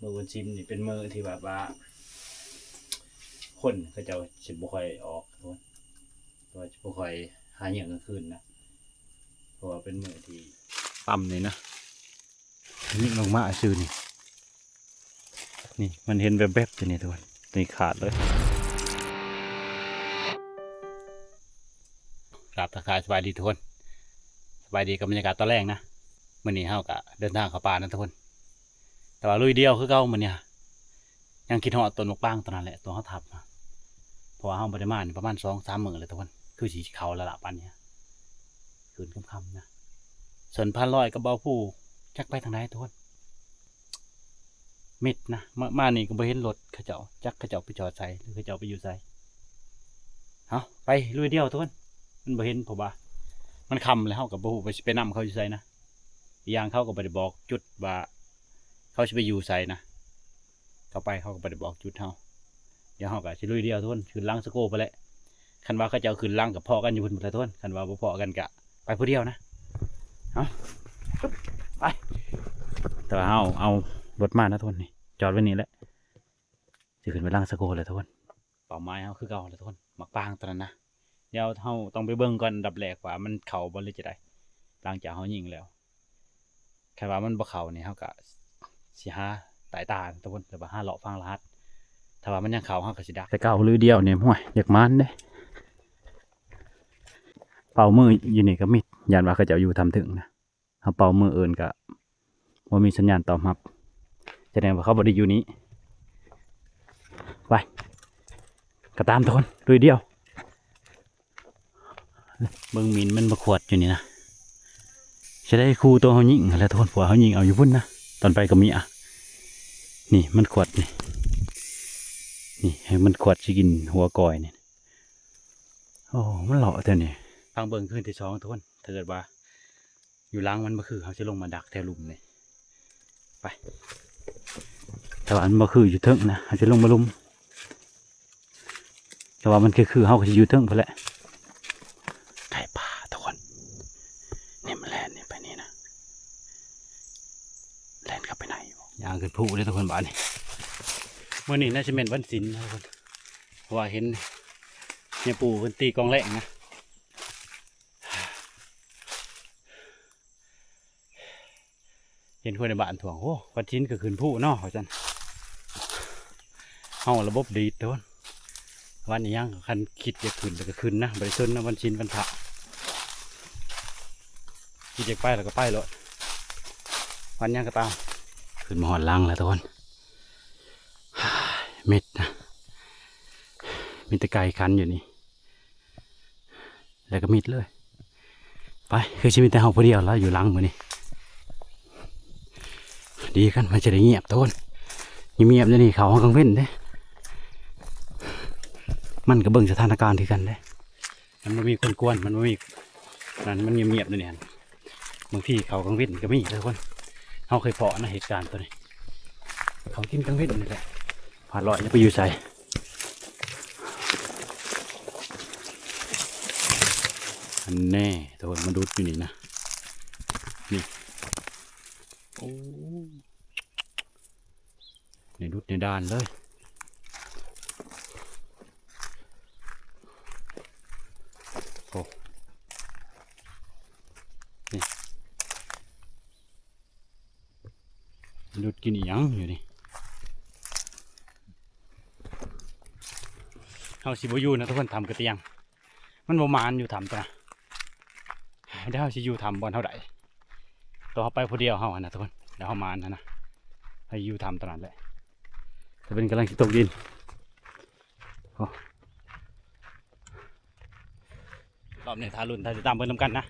ມື້ວັນສິນນີ້ເປັນມື້ທີ່ແບບວ່າ ຄົນເຂົາເຈົ້າຊິບໍ່ຄ່ອຍອອກ ຫຼືວ່າຊິບໍ່ຄ່ອຍຫາເຫຍື່ອກາງຄືນນະ ເພາະວ່າເປັນມື້ທີ່ ຕ່ຳນີ້ນະ ຍິງອອກມາຊື່ນີ້ ນີ້ມັນເຫັນແວບໆຢູ່ນີ້ທຸກຄົນ ນີ້ຂາດເລີຍ. ກາບທັກທາຍສະບາຍດີທຸກຄົນ ສະບາຍດີກັບບັນຍາກາດຕອນແລງນະ. ມື້ນີ້ເຮົາກະເດີນທາງເຂົ້າປ່ານະທຸກຄົນ ແຕ່ວ່າລຸຍດຽວຄືເກົ່າມື້ນີ້ ຍັງຄິດຮອດຕົ້ນໝາກປາງຕົວນັ້ນແຫຼະ ຕົວເຮົາທັບ ເພາະວ່າເຮົາບໍ່ໄດ້ມານີ້ປະມານສອງສາມມື້ແລ້ວທຸກຄົນ ຄືຊິເຂົ້າແລ້ວລະປານນີ້ ຄືນຄ່ຳໆນະ. ສ່ວນພານລອຍກັບເບົາພູຈັກໄປທາງໃດທຸກຄົນ ມິດນະ ມາ ມານີ້ກໍບໍ່ເຫັນລົດເຂົາເຈົ້າ ຈັກເຂົາເຈົ້າໄປຈອດໃສ ຫຼືເຂົາເຈົ້າໄປຢູ່ໃສ. ເອົາ ໄປລຸຍດຽວທຸກຄົນ ມັນບໍ່ເຫັນ ເພາະວ່າມັນຄ່ຳແລ້ວ ເຮົາກໍບໍ່ຮູ້ວ່າຊິໄປນຳເຂົາຢູ່ໃສນະ. ອີກຢ່າງເຂົາກໍບໍ່ໄດ້ບອກຈຸດວ່າເຂົາຊິໄປຢູ່ໃສນະ ເຂົາໄປເຂົາກໍບໍ່ໄດ້ບອກຈຸດເຮົາ. ດຽວເຮົາກໍຊິລຸຍດຽວທຸກຄົນ ຂຶ້ນຫຼັງສະໂກໄປແຫຼະ. ຄັນວ່າເຂົາເຈົ້າຂຶ້ນຫຼັງກໍພໍ້ກັນຢູ່ພຸ້ນແຫຼະທຸກຄົນ ຄັນວ່າບໍ່ພໍ້ກັນກໍໄປຜູ້ດຽວນະ. ເອົາ ໄປ ແຕ່ວ່າເຮົາເອົາລົດມານະທຸກຄົນ ນີ້ຈອດໄວ້ນີ້ແຫຼະ ຊິຂຶ້ນໄປຫຼັງສະໂກແຫຼະທຸກຄົນ. ເປົ້າໝາຍເຮົາຄືເກົ່າແຫຼະທຸກຄົນ ໝາກປາງຕົວນັ້ນນະ. ດຽວເຮົາຕ້ອງໄປເບິ່ງກ່ອນອັນດັບແລກວ່າມັນເຂົ້າບໍ່ ຫຼືຈະໃດ ຫຼັງຈາກເຮົາຍິງແລ້ວ. ຄັນວ່າມັນບໍ່ເຂົ້ານີ້ ເຮົາກະຊິຫາຕາຍຕາທຸກຄົນ ແຕ່ວ່າຫາເລາະຟັງລະຫັດ ຖ້າວ່າມັນຍັງເຂົ້າ ເຮົາກະຊິດັກ. ແຕ່ເກົ່າລຸຍດຽວນີ້ ໂອ້ຍ ຢາກໝານເດ້. ເປົ້າມືຢູ່ນີ້ກະມິດ ຢ້ານວ່າເຂົາເຈົ້າຢູ່ຖ້ຳເທິງນະ. ເຮົາເປົ້າມື້ອື່ນກະບໍ່ມີສັນຍານຕອບຮັບ ສະແດງວ່າເຂົາບໍ່ໄດ້ຢູ່ນີ້. ໄປ ກະຕາມທຸກຄົນ ລຸຍດຽວ. ເບິ່ງໝິ່ນມັນມາຂວດຢູ່ນີ້ນະ ຊິໄດ້ຄູ່ໂຕເຮົາຍິງຫັ້ນແຫຼະທຸກຄົນ ເພາະວ່າເຮົາຍິງເອົາຢູ່ພຸ້ນນະ ຕອນໄປກໍມີອະ ນີ້ມັນຂວດນີ້ ນີ້ໃຫ້ມັນຂວດຊິກິນຫົວກ້ອຍນີ້. ໂອ້ ມັນເລາະແຖວນີ້ ຟັງເບິ່ງຄືນທີສອງທຸກຄົນ ຖ້າເກີດວ່າ ຢູ່ຫຼັງມັນບໍ່ຄື ເຮົາຊິລົງມາດັກແຖວລຸ່ມນີ້ ໄປ. ແຕ່ວ່າມັນບໍ່ຄືຢູ່ເທິງນະ ເຮົາຊິລົງມາລຸ່ມ ແຕ່ວ່າມັນຄື ເຮົາກໍຊິຢູ່ເທິງພຸ້ນແຫຼະ. ໄກ່ປ່າທຸກຄົນ ນີ້ມັນແລ່ນນີ້ໄປນີ້ນະ ແລ່ນເຂົ້າໄປໃນຢູ່ ຍ່າງຂຶ້ນພູເດ້ທຸກຄົນ ບາດນີ້. ມື້ນີ້ໜ້າຊິແມ່ນວັນສິນນະທຸກຄົນ ເພາະວ່າເຫັນຍາປູ່ເພິ່ນຕີກອງແລງນະ. ເຫັນຄົນໃນບ້ານທ້ວງ ໂອ້ ວັນສິນກໍຂຶ້ນພູເນາະ ວ່າຊັ້ນ. ເຮົາລະບົບດີດໂຕນ ວັນອີຫຍັງ ຄັນຄິດຢາກຂຶ້ນແລ້ວກໍຂຶ້ນນະ ບໍ່ໄດ້ສົນນະ ວັນສິນວັນພະ ຄິດຢາກໄປແລ້ວກໍໄປໂລດ ວັນຫຍັງກໍຕາມ. ຂຶ້ນມາຮອດຫຼັງແລ້ວທຸກຄົນ ມິດນະ ມີແຕ່ໄກ່ຂັນຢູ່ນີ້ ແລ້ວກໍມິດເລີຍ. ໄປ ຄືຊິມີແຕ່ເຮົາຜູ້ດຽວລະຢູ່ຫຼັງມື້ນີ້ ດີກັນ ມັນຈະໄດ້ງຽບໂຕນ ງຽບໆ ດຽວນີ້ເຂົາກາງເວັນເດ້ ມັນກໍເບິ່ງສະຖານະການຄືກັນເດ້ ມັນບໍ່ມີຄົນກວນ ມັນບໍ່ມີນັ້ນ ມັນງຽບໆ ດຽວນີ້ ບາງທີເຂົາກາງເວັນກໍມີເດີທຸກຄົນ ເຮົາເຄີຍພໍ້ນະເຫດການໂຕນີ້ ເຂົາກິນກາງເວັນນີ້ແຫຼະ. ພານລອຍຈະໄປຢູ່ໃສ ອັນແນ່ ທຸກຄົນ ມາດຸດຢູ່ນີ້ນະ ນີ້ ໂອ້ ໃນດຸດໃນດ່ານເລີຍ ໂອ້ ນີ້ ດຸດກິນອີຫຍັງຢູ່ນີ້ ເຮົາຊິບໍ່ຢູ່ນະທຸກຄົນ ຖ້ຳກະຕຽງ ມັນບໍ່ໝານຢູ່ຖ້ຳຕົວນະ ແລ້ວເຮົາຊິຢູ່ຖ້ຳບ່ອນເຮົາໄດ້ ໂຕເຮົາໄປຜູ້ດຽວເຮົາຫັ້ນນະທຸກຄົນ ແລ້ວເຮົາໝານຫັ້ນນະ ໃຫ້ຢູ່ຖ້ຳຕົວນັ້ນແຫຼະ ແຕ່ເປັນກຳລັງຊິຕົກດິນ ໂອ້ ລອບນີ້ຖ້າລຸ້ນຖ້າຕິດຕາມເບິ່ງນຳກັນນະ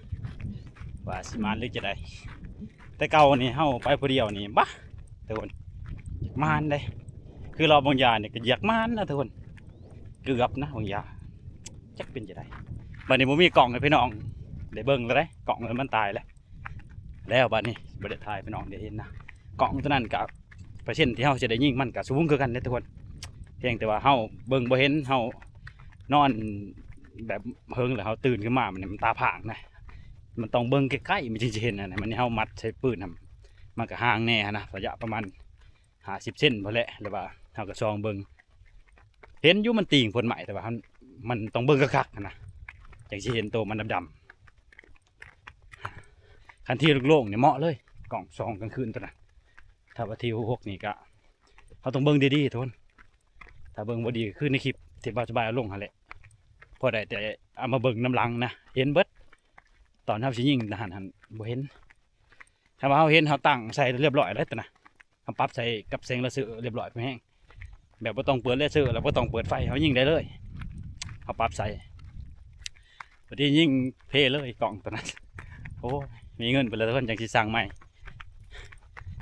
ວ່າຊິໝານຫຼືຈະໃດ ແຕ່ເກົ່ານີ້ເຮົາໄປຜູ້ດຽວນີ້ ບາ ທຸກຄົນ ຢາກໝານເດ້ ຄືລອບບາງຢ່ານີ້ກໍຢາກໝານນະທຸກຄົນ ເກືອບນະບາງຢ່າ ຈັກເປັນຈັ່ງໃດ. ບາດນີ້ບໍ່ມີກ້ອງໃຫ້ພີ່ນ້ອງໄດ້ເບິ່ງແລ້ວເດ້ ກ້ອງມັນຕາຍແລ້ວ ແລ້ວບາດນີ້ບໍ່ໄດ້ຖ່າຍໃຫ້ພີ່ນ້ອງໄດ້ເຫັນນະ ກ້ອງຕົວນັ້ນກໍ ເປີເຊັນທີ່ເຮົາຊິໄດ້ຍິງມັນກໍສູງຄືກັນເດ້ທຸກຄົນ ພຽງແຕ່ວ່າເຮົາເບິ່ງບໍ່ເຫັນ ເຮົານອນແບບເຫິງແລ້ວເຮົາຕື່ນຂຶ້ນມາ ມັນ ມັນຕາພາງນະ ມັນຕ້ອງເບິ່ງໃກ້ໆ ມັນຈຶ່ງຊິເຫັນນະ ມັນເຮົາມັດໃສ່ປືນຫັ້ນ ມັນກໍຫ່າງແດ່ຫັ້ນນະ ໄລຍະປະມານ ຫ້າສິບເຊັນພຸ້ນແຫຼະ ຫຼືວ່າເຮົາກໍສ່ອງເບິ່ງ ເຫັນຢູ່ມັນຕີງໂພນໄມ້ ແຕ່ວ່າມັນ ມັນຕ້ອງເບິ່ງຄັກໆຫັ້ນນະ ຈັ່ງຊິເຫັນໂຕມັນດຳໆ. ຄັນທີ່ໂລ່ງໆນີ້ເໝາະເລີຍ ກ້ອງສ່ອງກາງຄືນໂຕນັ້ນ. ຖ້າວ່າທີ່ຫົກນີ້ກະ ເຮົາຕ້ອງເບິ່ງດີໆທຸກຄົນ ຖ້າເບິ່ງບໍ່ດີຄືໃນຄລິບທີ່ບ່າວສະບາຍເອົາລົງຫັ້ນແຫຼະ ພໍໄດ້ແຕ່ເອົາມາເບິ່ງນຳຫຼັງນະ ເຫັນເບິດ. ຕອນເຮົາຊິຍິງນະຫັ້ນ ຫັ້ນບໍ່ເຫັນ. ຖ້າວ່າເຮົາເຫັນ ເຮົາຕັ້ງໃສ່ລຽບຮ້ອຍແລ້ວຕະນະ ເຮົາປັບໃສ່ກັບແສງລາເຊີລຽບຮ້ອຍພໍແຮງ ແບບບໍ່ຕ້ອງເປີດລາເຊີ ແລ້ວບໍ່ຕ້ອງເປີດໄຟ ເຮົາຍິງໄດ້ເລີຍ ເຮົາປັບໃສ່. ບາດນີ້ຍິງເພເລີຍກ້ອງໂຕນັ້ນ. ໂອ້ຍ ມີເງິນໄປແລ້ວທຸກຄົນ ຈັ່ງຊິສັ່ງໃໝ່.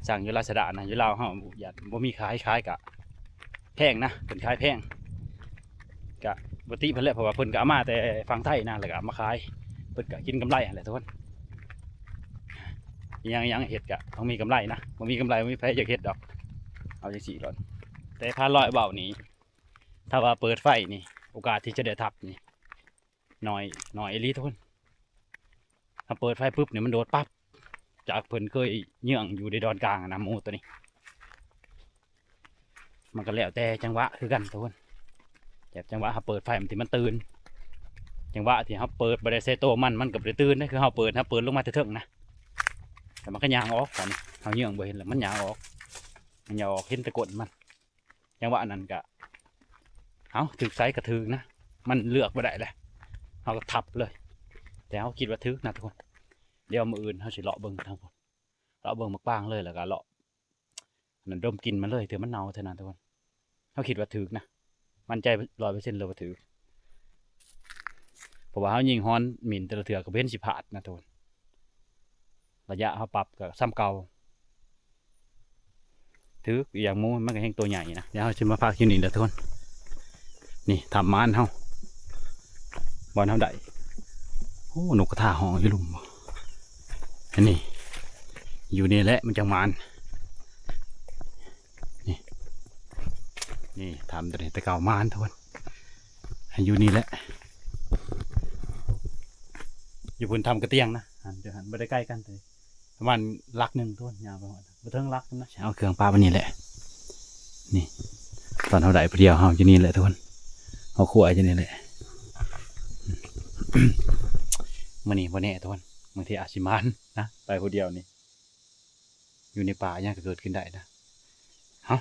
ສັ່ງຢູ່ລາຊາດ້ານະ ຢູ່ລາວເຮົາ ຢ້ານບໍ່ມີຂາຍ ຂາຍກະແພງນະ ເພິ່ນຂາຍແພງ. ກະບໍ່ຕິເພິ່ນແຫຼະ ເພາະວ່າເພິ່ນກະເອົາມາແຕ່ຝັ່ງໄທນະ ແລ້ວກະເອົາມາຂາຍ ເພິ່ນກະກິນກຳໄລຫັ້ນແຫຼະທຸກຄົນ. ອີຫຍັງ ອີຫຍັງເຮັດກະຕ້ອງມີກຳໄລນະ ບໍ່ມີກຳໄລບໍ່ມີໃຜຢາກເຮັດດອກ. ເອົາຈັ່ງຊີ້ໂລດ ແຕ່ພານລອຍເວົ້ານີ້ ຖ້າວ່າເປີດໄຟນີ້ ໂອກາດທີ່ຈະໄດ້ທັບນີ້ ໜ້ອຍ ໜ້ອຍອີ່ຫຼີທຸກຄົນ. ຖ້າເປີດໄຟປຶບນີ້ ມັນໂດດປັບ ຈາກເພິ່ນເຄີຍເຍືອງຢູ່ໃນດອນກາງນະ ໝູໂຕນີ້. ມັນກໍແລ້ວແຕ່ຈັງຫວະຄືກັນທຸກຄົນ ແບບຈັງຫວະເຮົາເປີດໄຟ ມັນທີ່ມັນຕື່ນ ຈັງຫວະທີ່ເຮົາເປີດບໍ່ໄດ້ໃສ່ໂຕມັນ ມັນກໍບໍ່ໄດ້ຕື່ນເດ້. ຄືເຮົາເປີດ ເຮົາເປີດລົງມາແຕ່ເທິງນະ ແລ້ວມັນກໍຍ່າງອອກ ບາດນີ້ເຮົາເຍືອງບໍ່ເຫັນ ແລ້ວມັນຍ່າງອອກ ມັນຍ່າງອອກ ເຫັນແຕ່ກົ້ນມັນ. ຈັ່ງວ່າອັນນັ້ນກະ ເອົ້າ ຖືກໃສກະຖືກນະ ມັນເລືອກບໍ່ໄດ້ແຫຼະ ເຮົາກໍທັບເລີຍ. ແຕ່ເຮົາຄິດວ່າຖືກນະທຸກຄົນ. ດຽວມື້ອື່ນເຮົາຊິເລາະເບິ່ງທາງພຸ້ນ ເລາະເບິ່ງໝາກປາງເລີຍ ແລ້ວກໍເລາະ ອັນນັ້ນ ດົມກິ່ນມັນເລີຍ ເທື່ອມັນເນົ່າເທື່ອນັ້ນທຸກຄົນ. ເຮົາຄິດວ່າຖືກນະ ໝັ້ນໃຈຮ້ອຍເປີເຊັນເລີຍວ່າຖືກ ເພາະວ່າເຮົາຍິງຮອນໝິ່ນແຕ່ລະເທື່ອກໍບໍ່ເຫັນຊິພາດນະທຸກຄົນ. ໄລຍະເຮົາປັບກໍສ່ຳເກົ່າ ຖືກ ອີກຢ່າງໝູມັນກໍແຮ່ງໂຕໃຫຍ່ນະ. ດຽວເຮົາຊິມາພັກຢູ່ນີ້ແຫຼະທຸກຄົນ. ນີ້ຖ້ຳໝານເຮົາ ບ່ອນເຮົາໄດ້. ໂອ້ ນົກກະທາຮ້ອງຢູ່ລຸ່ມບໍ່? ອັນນີ້ ຢູ່ນີ້ແຫຼະມັນຈັ່ງໝານ. ນີ້ ນີ້ຖ້ຳໂຕນີ້ແຕ່ເກົ່າໝານທຸກຄົນ ໃຫ້ຢູ່ນີ້ແຫຼະ. ຢູ່ພຸ້ນຖ້ຳກະຕຽງນະ ຫັ້ນ ຢູ່ຫັ້ນບໍ່ໄດ້ໃກ້ກັນເລີຍ ປະມານຫຼັກໜຶ່ງທຸກຄົນ ຍ່າງໄປຮອດ ບໍ່ເຖິງຫຼັກນະ. ເອົາເຄື່ອງປາບອັນນີ້ແຫຼະ. ນີ້ ຕອນເຮົາໄດ້ຜູ້ດຽວ ເຮົາຢູ່ນີ້ແຫຼະທຸກຄົນ ເຮົາຄົວຢູ່ນີ້ແຫຼະ. ມື້ນີ້ບໍ່ແນ່ທຸກຄົນ ບາງທີອາດຊິໝານນະ ໄປຜູ້ດຽວນີ້. ຢູ່ໃນປ່າຫຍັງກໍເກີດຂຶ້ນໄດ້ນະ. ເຮົາ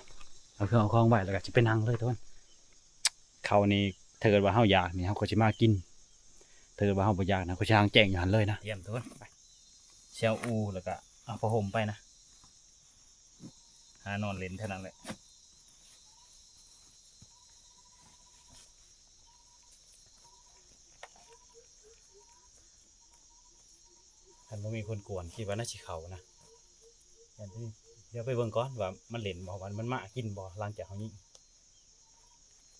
ເອົາເຄື່ອງເອົາຂອງໄວ້ ແລ້ວກໍຊິໄປນັ່ງເລີຍທຸກຄົນ. ເຂົ້ານີ້ ຖ້າເກີດວ່າເຮົາຢາກນີ້ ເຮົາກໍຊິມາກິນ ຖ້າເກີດວ່າເຮົາບໍ່ຢາກນະ ເຮົາກໍຊິຫາງແຈ້ງຢູ່ຫັ້ນເລີຍນະ. ຕຽມທຸກຄົນ ໄປ ຊິເອົາອູ່ ແລ້ວກໍເອົາຜ້າຫົ່ມໄປນະ ຫານອນຫຼິ້ນເທົ່ານັ້ນແຫຼະ. ຄັນບໍ່ມີຄົນກວນ ຄິດວ່າໜ້າຊິເຂົ້ານະ. ດຽວໄປເບິ່ງກ່ອນວ່າມັນຫຼິ້ນບໍ່ ວ່າມັນມາກິນບໍ່ ຫຼັງຈາກເຮົາຍິງ.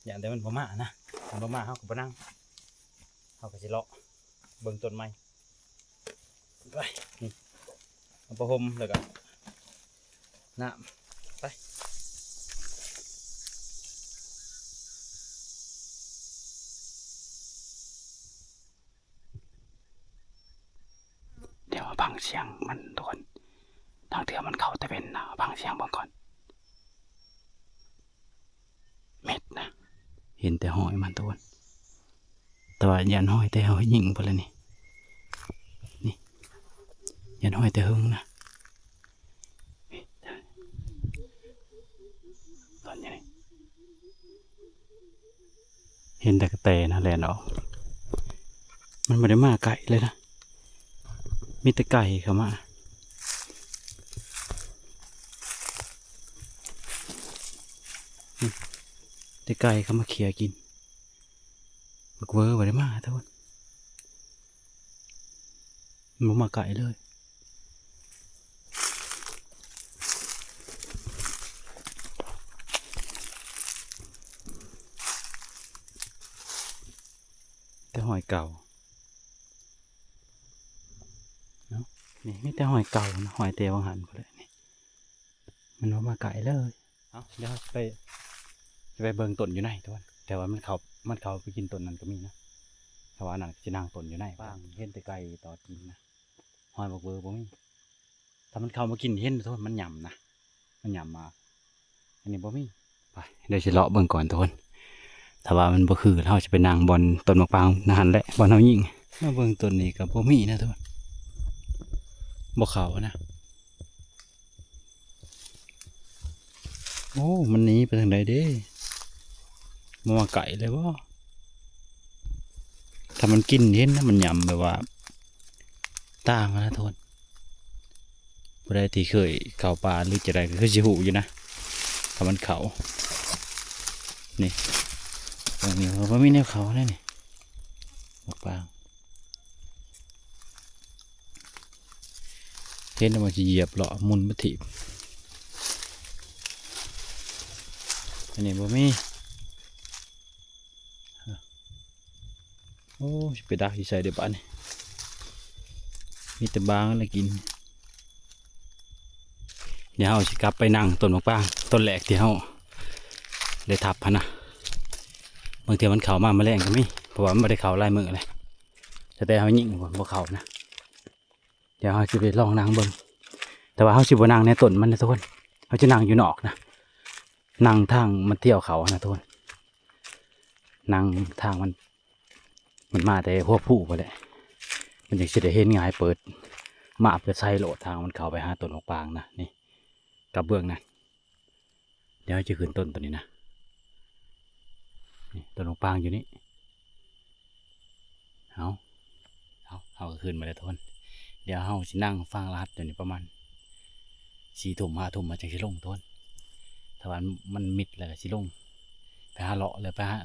ຢ້ານແຕ່ມັນບໍ່ມານະ ມັນບໍ່ມາ ເຮົາກໍບໍ່ນັ່ງ ເຮົາກໍຊິເລາະເບິ່ງຕົ້ນໄມ້. ໄປ ນີ້ ເອົາຜ້າຫົ່ມ ແລ້ວກໍນ້ຳ ໄປ. ດຽວຟັງສຽງມັນທຸກຄົນ ບາງເທື່ອມັນເຂົ້າຕາເວັນນະ ຟັງສຽງເບິ່ງກ່ອນ. ມິດນະ ເຫັນແຕ່ຮອຍມັນທຸກຄົນ ແຕ່ວ່າຢ້ານຮອຍແຕ່ເຮົາຍິງພຸ້ນລະນີ້ ນີ້ ຢ້ານຮອຍແຕ່ເຫິງນະ. ຕອນນີ້ ເຫັນແຕ່ກະແຕນະແລ່ນອອກ ມັນບໍ່ໄດ້ມາໃກ້ເລີຍນະ ມີແຕ່ໄກ່ເຂົ້າມາ ແຕ່ໄກ່ເຂົ້າມາເຄຍກິນ. ບັກເວີບໍ່ໄດ້ມາທຸກຄົນ ມັນບໍ່ມາໃກ້ເລີຍ ແຕ່ຮອຍເກົ່າເນາະ. ນີ້ມີແຕ່ຮອຍເກົ່ານະ ຮອຍແຕ່ຫວ່າງຫັ້ນພຸ້ນແຫຼະນີ້ ມັນບໍ່ມາໃກ້ເລີຍ. ເອົາ ດຽວເຮົາຊິໄປ ຊິໄປເບິ່ງຕົ້ນຢູ່ໃນທຸກຄົນ ແຕ່ວ່າມັນເຂົ້າ ມັນເຂົ້າໄປກິນຕົ້ນນັ້ນກໍມີນະ ແຕ່ວ່າອັນນັ້ນກໍຊິນັ່ງຕົ້ນຢູ່ໃນ ປາງເຫັນແຕ່ໄກ່ຕອດກິນນະ ຮອຍບັກເວີບໍ່ມີ. ຖ້າມັນເຂົ້າມາກິນເຫັນທຸກຄົນ ມັນຫຍ້ຳນະ ມັນຫຍ້ຳໝາກ ນີ້ບໍ່ມີ ໄປ ດຽວຊິເລາະເບິ່ງກ່ອນທຸກຄົນ ຖ້າວ່າມັນບໍ່ຄື ເຮົາຊິໄປນັ່ງບ່ອນຕົ້ນໝາກປາງນັ້ນຫັ້ນແຫຼະ ບ່ອນເຮົາຍິງ. ມາເບິ່ງຕົ້ນນີ້ກໍບໍ່ມີນະທຸກຄົນ ບໍ່ເຂົ້ານະ. ໂອ້ ມັນໜີໄປທາງໃດເດ້? ບໍ່ມາໃກ້ເລີຍບໍ? ຖ້າມັນກິນເຫັນນະ ມັນຫຍ້ຳແບບວ່າຕ່າງນະທຸກຄົນ. ຜູ້ໃດທີ່ເຄີຍເຂົ້າປ່າຫຼືຈັ່ງໃດກໍຄືຊິຮູ້ຢູ່ນະ ຖ້າມັນເຂົ້າ. ນີ້ ຕົງນີ້ກໍບໍ່ມີແນວເຂົ້າແລ້ວນີ້ ໝາກປາງ. ເຫັນແລ້ວມັນຊິຢຽບເລາະ ໝຸນມາຖີບ. ອັນນີ້ບໍ່ມີ. ໂອ້ ຊິໄປດັກຢູ່ໃສເດບາດນີ້? ມີແຕ່ບາງລະກິນ. ດຽວເຮົາຊິກັບໄປນັ່ງຕົ້ນໝາກປາງ ຕົ້ນແລກທີ່ເຮົາໄດ້ທັບຫັ້ນນະ. ບາງເທື່ອມັນເຂົ້າມາມື້ແລງກໍມີ ເພາະວ່າມັນບໍ່ໄດ້ເຂົ້າຫຼາຍມື້ແລ້ວ ແຕ່ເຮົາຍິງບໍ່ເຂົ້ານະ. ດຽວເຮົາຊິໄປລອງນັ່ງເບິ່ງ ແຕ່ວ່າເຮົາຊິບໍ່ນັ່ງໃນຕົ້ນມັນນະທຸກຄົນ ເຮົາຈະນັ່ງຢູ່ນອກນະ ນັ່ງທາງມັນທ່ຽວເຂົ້ານະທຸກຄົນ ນັ່ງທາງມັນ ມັນມາແຕ່ຫົວພູພຸ້ນແຫຼະ ມັນຈັ່ງຊິໄດ້ເຫັນງ່າຍ ເປີດມາບຈະໃສ່ໂລດ ທາງມັນເຂົ້າໄປຫາຕົ້ນໝາກປາງນະ. ນີ້ ກັບເບື້ອງນັ້ນ ດຽວເຮົາຈະຂຶ້ນຕົ້ນໂຕນີ້ນະ ນີ້ ຕົ້ນໝາກປາງຢູ່ນີ້. ເຮົາ ເຮົາ ເຮົາກໍຂຶ້ນມາແລ້ວທຸກຄົນ. ດຽວເຮົາຊິນັ່ງຟັງລະຫັດຢູ່ນີ້ປະມານສີ່ທຸ່ມຫ້າທຸ່ມ ມັນຈັ່ງຊິລົງທຸກຄົນ. ຖ້າວ່າມັນມິດແລ້ວກໍຊິລົງໄປຫາເລາະ ຫຼືໄປຫາ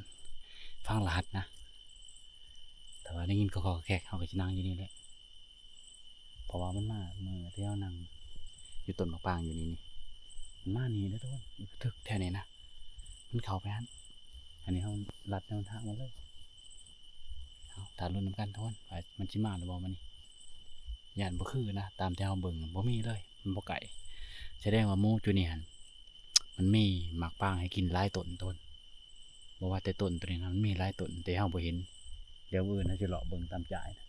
ຟັງລະຫັດນະ. ຖ້າວ່າໄດ້ຍິນກໍໆແກກ ເຮົາກໍຊິນັ່ງຢູ່ນີ້ແຫຼະ ເພາະວ່າມັນມາມື້ທີ່ເຮົານັ່ງຢູ່ຕົ້ນໝາກປາງຢູ່ນີ້ ນີ້ ມັນມານີ້ເດ້ທຸກຄົນ ຖືກແຖວນີ້ນະ ມັນເຂົ້າໄປຫັ້ນ. ອັນນີ້ເຮົາລັດແນວທາງມັນເລີຍ. ເຮົາຖ້າລຸ້ນນຳກັນທຸກຄົນ ວ່າມັນຊິມາຫຼືບໍ່ມື້ນີ້. ຢ້ານບໍ່ຄືນະ ຕາມທີ່ເຮົາເບິ່ງບໍ່ມີເລີຍ ມັນບໍ່ໃກ້. ສະແດງວ່າໝູຈຸດນີ້ຫັ້ນ ມັນມີໝາກປາງໃຫ້ກິນຫຼາຍຕົ້ນທຸກຄົນ. ບໍ່ວ່າແຕ່ຕົ້ນໂຕນີ້ນະ ມັນມີຫຼາຍຕົ້ນ ແຕ່ເຮົາບໍ່ເຫັນ. ດຽວມື້ອື່ນເຮົາຊິເລາະເບິ່ງຕາມຈ້າຍນະ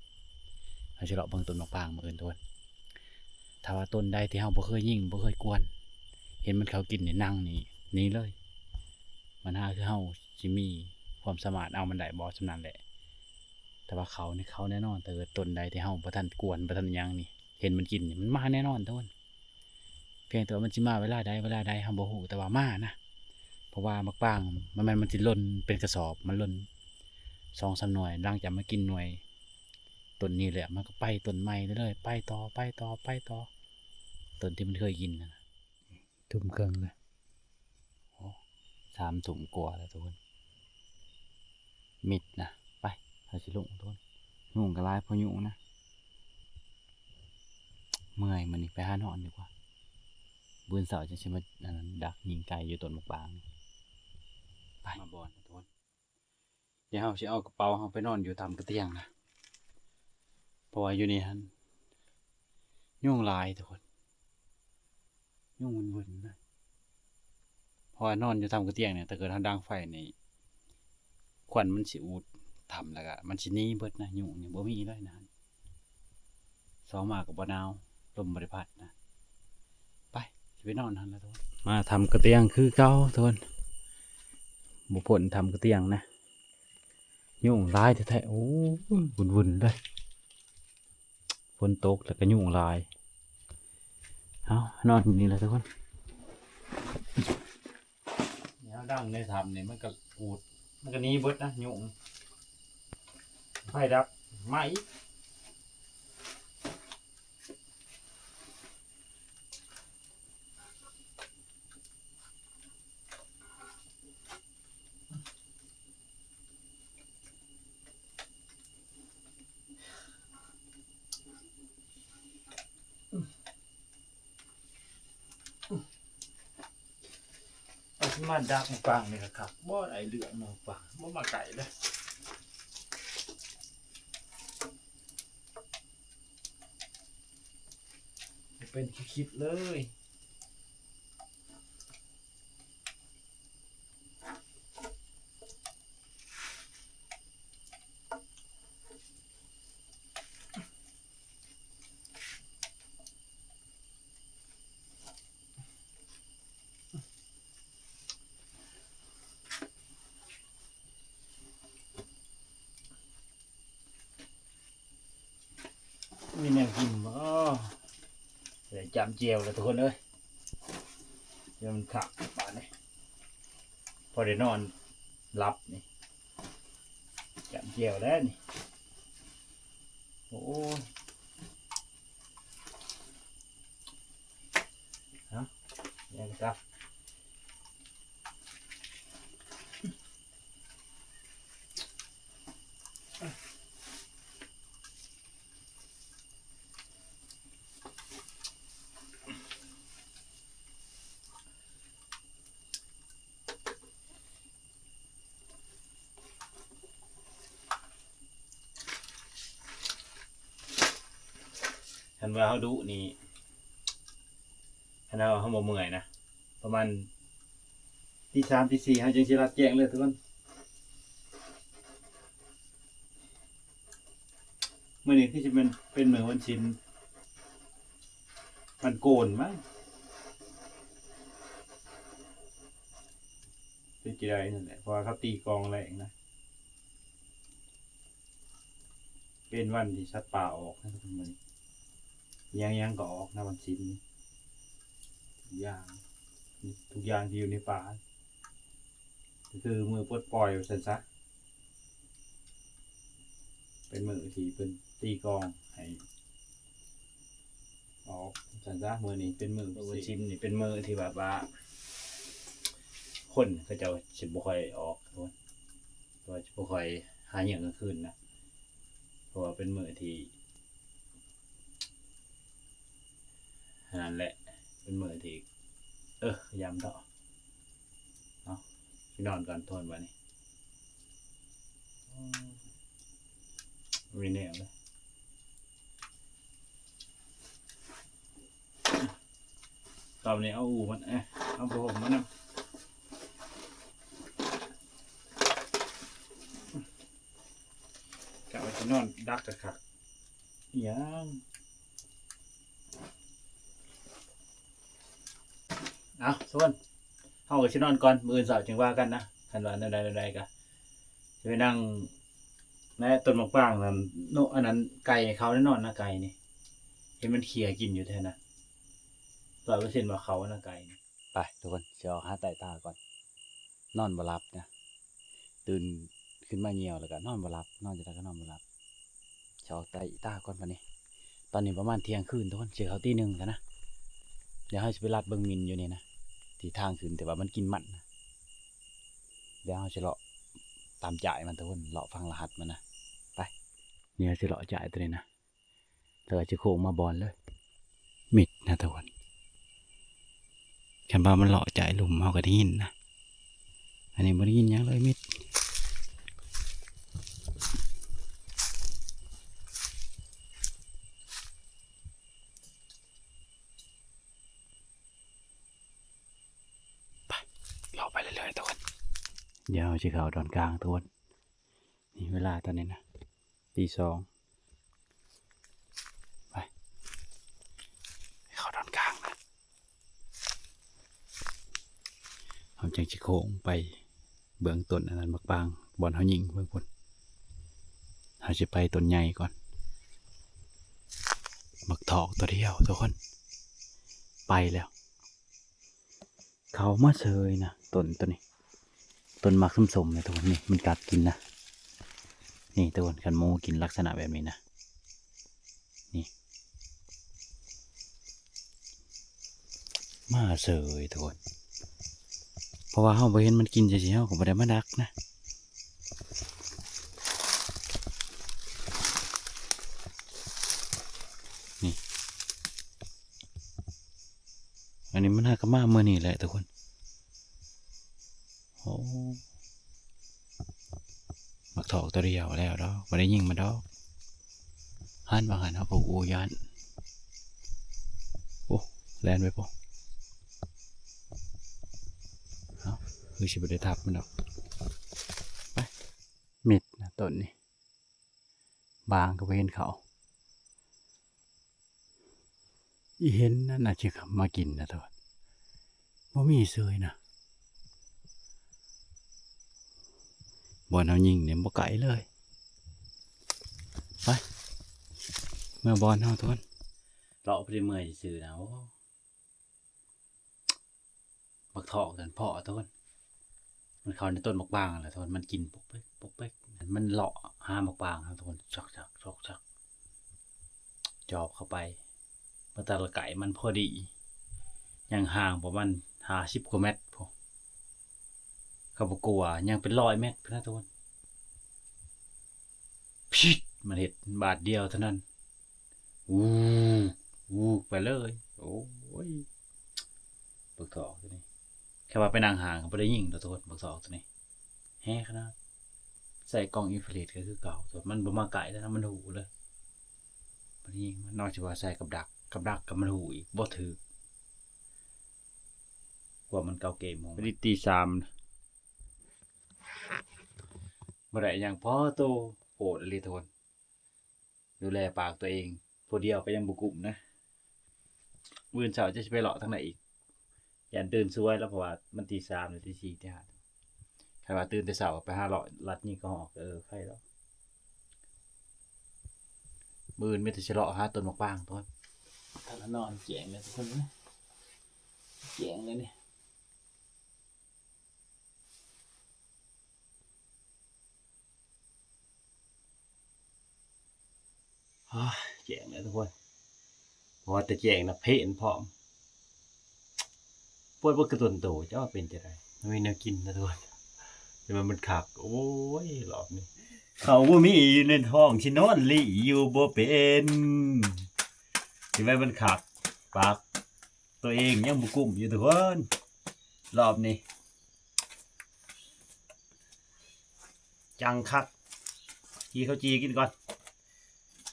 ເຮົາຊິເລາະເບິ່ງຕົ້ນໝາກປາງມື້ອື່ນທຸກຄົນ. ຖ້າວ່າຕົ້ນໃດທີ່ເຮົາບໍ່ເຄີຍຍິງ ບໍ່ເຄີຍກວນ ເຫັນມັນເຂົ້າກິນນີ້ ນັ່ງນີ້ໜີເລີຍ. ບັນຫາຄືເຮົາຊິມີຄວາມສາມາດເອົາມັນໄດ້ບໍ່ ສ່ຳນັ້ນແຫຼະ. ແຕ່ວ່າເຂົ້ານີ້ເຂົ້າແນ່ນອນ ຖ້າເກີດຕົ້ນໃດທີ່ເຮົາບໍ່ທັນກວນ ບໍ່ທັນຫຍັງນີ້ ເຫັນມັນກິນນີ້ ມັນມາແນ່ນອນທຸກຄົນ. ພຽງແຕ່ວ່າມັນຊິມາເວລາໃດ ເວລາໃດເຮົາບໍ່ຮູ້ ແຕ່ວ່າມານະ. ເພາະວ່າໝາກປາງ ມັນແມ່ນ ມັນຊິຫຼົ່ນເປັນກະສອບ ມັນຫຼົ່ນສອງສາມໜ່ວຍ ຫຼັງຈາກມັນກິນໜ່ວຍຕົ້ນນີ້ແລ້ວ ມັນກໍໄປຕົ້ນໃໝ່ເລື້ອຍໆ ໄປຕໍ່ ໄປຕໍ່ ໄປຕໍ່ ຕົ້ນທີ່ມັນເຄີຍກິນນັ້ນນະ. ທຸ່ມເຄິ່ງແລ້ວ ໂອ້ ສາມທຸ່ມກວ່າແລ້ວທຸກຄົນ. ມິດນະ ໄປ ເຮົາຊິລົງທຸກຄົນ. ຍຸງກໍຫຼາຍພໍຍຸງນະ ເມື່ອຍ ມື້ນີ້ໄປຫານອນດີກວ່າ ມື້ອື່ນເຊົ້າຈັ່ງຊິມາ ອັນນັ້ນ ດັກຍິງໄກ່ຢູ່ຕົ້ນໝາກປາງ. ໄປ ມາບ່ອນທຸກຄົນ. ດຽວເຮົາຊິເອົາກະເປົາເຮົາໄປນອນຢູ່ຕາມກະຕຽງນະ ເພາະວ່າຢູ່ນີ້ຫັ້ນຍຸງຫຼາຍທຸກຄົນ ຍຸງຫວື່ນໆນະ. ເພາະວ່ານອນຢູ່ຕາມກະຕຽງນີ້ ຖ້າເກີດເຮົາດັງໄຟນີ້ ຄວັນມັນຊິອູດຖ້ຳ ແລ້ວກະມັນຊິໜີເບິດນະ. ຍຸງນີ້ບໍ່ມີເລີຍນະ ຊອມມາກໍບໍ່ໜາວ ລົມບໍ່ໄດ້ພັດນະ. ໄປ ຊິໄປນອນຫັ້ນລະທຸກຄົນ. ມາຖ້ຳກະຕຽງຄືເກົ່າທຸກຄົນ ບໍ່ພົ້ນຖ້ຳກະຕຽງນະ. ຍຸງຫຼາຍແທ້ໆ ໂອ້ຍ ຫວື່ນໆເລີຍ ຝົນຕົກແລ້ວກໍຍຸງຫຼາຍ. ເອົາ ນອນຢູ່ນີ້ລະທຸກຄົນ. ແນວດັງໃນຖ້ຳນີ້ມັນກໍອູດ ມັນກໍໜີເບິດນະຍຸງ. ໄຟດັບ ມາອີກ. ເອົາຊິມາດັກໝາກປາງນີ້ລະຄັກ ບໍ່ໄດ້ເລື່ອງເນາະ ປາງບໍ່ມາໃກ້ເລີຍ ເປັນຂີ້ຄິດເລີຍ. ເ ຈຳແຈ່ວແລ້ວທຸກຄົນເອີຍ ດຽວມັນຄັກບາດນີ້ ພໍໄດ້ນອນຫຼັບນີ້ ຈຳແຈ່ວແລ້ວນີ້ ໂອ້ຍ ເອົາ ແຍກກັນຊະ. ຄັນວ່າເຮົາດຸນີ້ ຄັນວ່າເຮົາບໍ່ເມື່ອຍນະ ປະມານຕີສາມ ຕີສີ່ ເຮົາຈຶ່ງຊິລັດແຈ້ງເລີຍທຸກຄົນ. ມື້ນີ້ຄືຊິແມ່ນເປັນມື້ວັນສິນ ວັນໂກນມັ້ງ ເປັນຈັ່ງໃດນັ້ນແຫຼະ ເພາະວ່າເຂົາຕີກອງແລ້ງນະ ເປັນວັນທີ່ສັດປ່າອອກນະ ມື້ນີ້ ຫຍັງໆກໍອອກນະ ວັນສິນນີ້ ທຸກຢ່າງ ທຸກຢ່າງທີ່ຢູ່ໃນປ່າ ກໍຄືມື້ປົດປ່ອຍວ່າຊັ້ນຊະ ເປັນມື້ທີ່ເພິ່ນຕີກອງໃຫ້ອອກຊັ້ນຊະ. ມື້ນີ້ເປັນມື້ ມື້ວັນສິນນີ້ເປັນມື້ທີ່ແບບວ່າ ຄົນເຂົາເຈົ້າຊິບໍ່ຄ່ອຍອອກ ເພາະວ່າຊິບໍ່ຄ່ອຍຫາເຫຍື່ອກາງຄືນນະ ເພາະວ່າເປັນມື້ທີ່ ນັ້ນແຫຼະ ເປັນມື້ທີ່ ເອີ ຢ້ຳເທາະ ເອົາ ຊິນອນກ່ອນ ທົນບາດນີ້ ອືມ ມີແນວເລີຍ ຕອນນີ້ເອົາອູ້ມັນ ເອີ ເອົາຜ້າຫົ່ມມານຳ ກະວ່າຊິນອນດັກຄັກໆ ອີຫຍັງ ເອົາ ທຸກຄົນ ເຮົາກໍຊິນອນກ່ອນ ມື້ອື່ນເຊົ້າຈຶ່ງວ່າກັນນະ ຄັນວ່າແນວໃດແນວໃດກໍຊິໄປນັ່ງໃນຕົ້ນໝາກປາງນັ້ນເນາະ ອັນນັ້ນໄກ່ເຂົາແນ່ນອນນະ ໄກ່ນີ້ ເຫັນມັນເຂ້ຍກິນຢູ່ແທ້ນະ ຮ້ອຍເປີເຊັນວ່າເຂົານະ ໄກ່ນີ້. ໄປທຸກຄົນ ຊິອອກຫາໄຕ້ຕາກ່ອນ ນອນບໍ່ຫຼັບນະ ຕື່ນຂຶ້ນມາຍ່ຽວແລ້ວກໍນອນບໍ່ຫຼັບ ນອນຈັ່ງໃດກໍນອນບໍ່ຫຼັບ ຊິອອກໄຕ້ຕາກ່ອນບາດນີ້ ຕອນນີ້ປະມານທ່ຽງຄືນທຸກຄົນ ຊິເຂົ້າຕີໜຶ່ງແລ້ວນະ ດຽວເຮົາຊິໄປລັດເບິ່ງໝິ່ນຢູ່ນີ້ນະ ທີ່ທາງຂຶ້ນ ແຕ່ວ່າມັນກິນມັນນະ ດຽວເຮົາຊິເລາະຕາມຈ້າຍມັນທຸກຄົນ ເລາະຟັງລະຫັດມັນນະ ໄປ ດຽວຊິເລາະຈ້າຍໂຕນີ້ນະ ແລ້ວກໍຊິໂຄ້ງມາບ່ອນເລີຍ ມິດນະທຸກຄົນ ຄັນວ່າມັນເລາະຈາຍລຸ່ມເຮົາກໍໄດ້ຍິນນະ ອັນນີ້ບໍ່ໄດ້ຍິນຫຍັງເລີຍ ມິດ ໄປ ເລາະໄປເລື້ອຍໆ ທຸກຄົນ ດຽວເຮົາຊິເຂົ້າດອນກາງທຸກຄົນ ນີ້ເວລາຕອນນີ້ນະ ຕີສອງ ໄປ ເຂົ້າດອນກາງນະ ເຮົາຈັ່ງຊິໂຄ້ງໄປເບິ່ງຕົ້ນອັນນັ້ນໝາກປາງ ບ່ອນເຮົາຍິງເບິ່ງພຸ້ນ ເຮົາຊິໄປຕົ້ນໃຫຍ່ກ່ອນ ໝາກຖອກຕົວດຽວທຸກຄົນ ໄປແລ້ວ. ເຂົ້າມາເສີຍນະ ຕົ້ນໂຕນີ້ ຕົ້ນໝາກສົ້ມໆນະທຸກຄົນ ນີ້ມັນກັດກິນນະ ນີ້ທຸກຄົນ ຄັນໝູກິນລັກສະນະແບບນີ້ນະ ນີ້ ມາເສີຍທຸກຄົນ ເພາະວ່າເຮົາບໍ່ເຫັນມັນກິນຈັ່ງຊີ້ ເຮົາກໍບໍ່ໄດ້ມາດັກນະ ນີ້ ອັນນີ້ມັນຫາກໍມາມື້ນີ້ແຫຼະທຸກຄົນ ໂອ້ ໝາກຖອກຕົວດຽວແລ້ວດອກ ບໍ່ໄດ້ຍິງມັນດອກ ຫັ້ນວ່າຫັ້ນ ເຮົາກໍອູຢ້ານ ໂອ້ ແລ່ນໄປພຸ້ນ ເອົ້າ ຄືຊິບໍ່ໄດ້ທັບມັນດອກ ໄປ ມິດນະຕົ້ນນີ້ ບາງກໍບໍ່ເຫັນເຂົາ ອີເຫັນນັ້ນນະຊິມາກິນນະ ແຕ່ວ່າບໍ່ມີເສີຍນະ ບ່ອນເຮົາຍິງນີ້ບໍ່ໄກເລີຍ ໄປ ເມືອບ່ອນເຮົາທຸກຄົນ ເລາະພໍດີເມື່ອຍຊື່ໆນະ. ໂອ້ ບັກຖອກນັ້ນພໍ້ ທຸກຄົນ ມັນເຂົ້າໃນຕົ້ນໝາກປາງຫັ້ນແຫຼະ ທຸກຄົນ ມັນກິນປົກເປັກປົກເປັກ ມັນເລາະຫາໝາກປາງຫັ້ນ ທຸກຄົນ ຊອກໆ ຊອກໆ ຈອບເຂົ້າໄປ ມາແຕ່ລະໄກມັນພໍດີ ຍັງຫ່າງປະມານຫ້າສິບກວ່າແມັດພຸ້ນ ເຂົາບໍ່ກົວ ຍັງເປັນຮ້ອຍແມັດພຸ້ນນະ ທຸກຄົນ ພິດ ມັນເຮັດບາດດຽວເທົ່ານັ້ນ ວູກ ວູກໄປເລີຍ. ໂອ້ຍ ບັກຖອກໂຕນີ້ ແຄ່ວ່າໄປນັ່ງຫ່າງກໍບໍ່ໄດ້ຍິງດອກ ທຸກຄົນ ບັກຖອກໂຕນີ້ ແຮງຂະໜາດ ໃສ່ກ້ອງອິນຟຣາເຣັດກໍຄືເກົ່າ ແຕ່ມັນບໍ່ມາໃກ້ແລ້ວນະ ມັນຮູ້ເລີຍ ບໍ່ໄດ້ຍິງ. ນອກຈາກວ່າໃສ່ກັບດັກ ກັບດັກກໍມັນຮູ້ອີກ ບໍ່ຖືກ ພວກມັນເກົ່າເກມຂອງມັນ ໄປດິດຕີສາມ ບໍ່ໄດ້ຫຍັງພໍໂຕ ໂຫດອີ່ຫຼີ ທຸກຄົນ. ດູແລປາກຕົວເອງຜູ້ດຽວກໍຍັງບໍ່ກຸ້ມນະ. ມື້ອື່ນເຊົ້າຈະຊິໄປເລາະທາງໃດອີກ ຢ້ານຕື່ນສວຍແລ້ວ ເພາະວ່າມັນຕີສາມແລ້ວ ຕີສີ່ ຕີຫ້າ ຄັນວ່າຕື່ນແຕ່ເຊົ້າໄປຫາເລາະລັດຍິງກະຮອກ ເອີ ໄຄແລ້ວ. ມື້ອື່ນມີແຕ່ຊິເລາະຫາຕົ້ນໝາກປາງ ທຸກຄົນ. ຖ້າລະນອນແຈ້ງແລ້ວ ທຸກຄົນເອີຍ ແຈ້ງແລ້ວນີ້. ໂອ້ຍ ແຈ້ງແລ້ວທຸກຄົນ ບໍ່ວ່າແຕ່ແຈ້ງນະ ເພນພ້ອມ ປວດເບິດກະຕົນໂຕ ເຈົ້າວ່າເປັນຈັ່ງໃດ? ມັນມີແນວກິນນະທຸກຄົນ ແຕ່ວ່າມັນຄັກ ໂອ້ຍ ລອບນີ້ ເຂົ້າບໍ່ມີຢູ່ໃນທ້ອງ ຊິນອນລີ້ຢູ່ບໍ່ເປັນ ຊິວ່າມັນຄັກ ປາກ ຕົວເອງຍັງບໍ່ກຸ້ມຢູ່ທຸກຄົນ ລອບນີ້ ຈັງຄັກ ຈີ່ເຂົ້າຈີ່ກິນກ່ອນ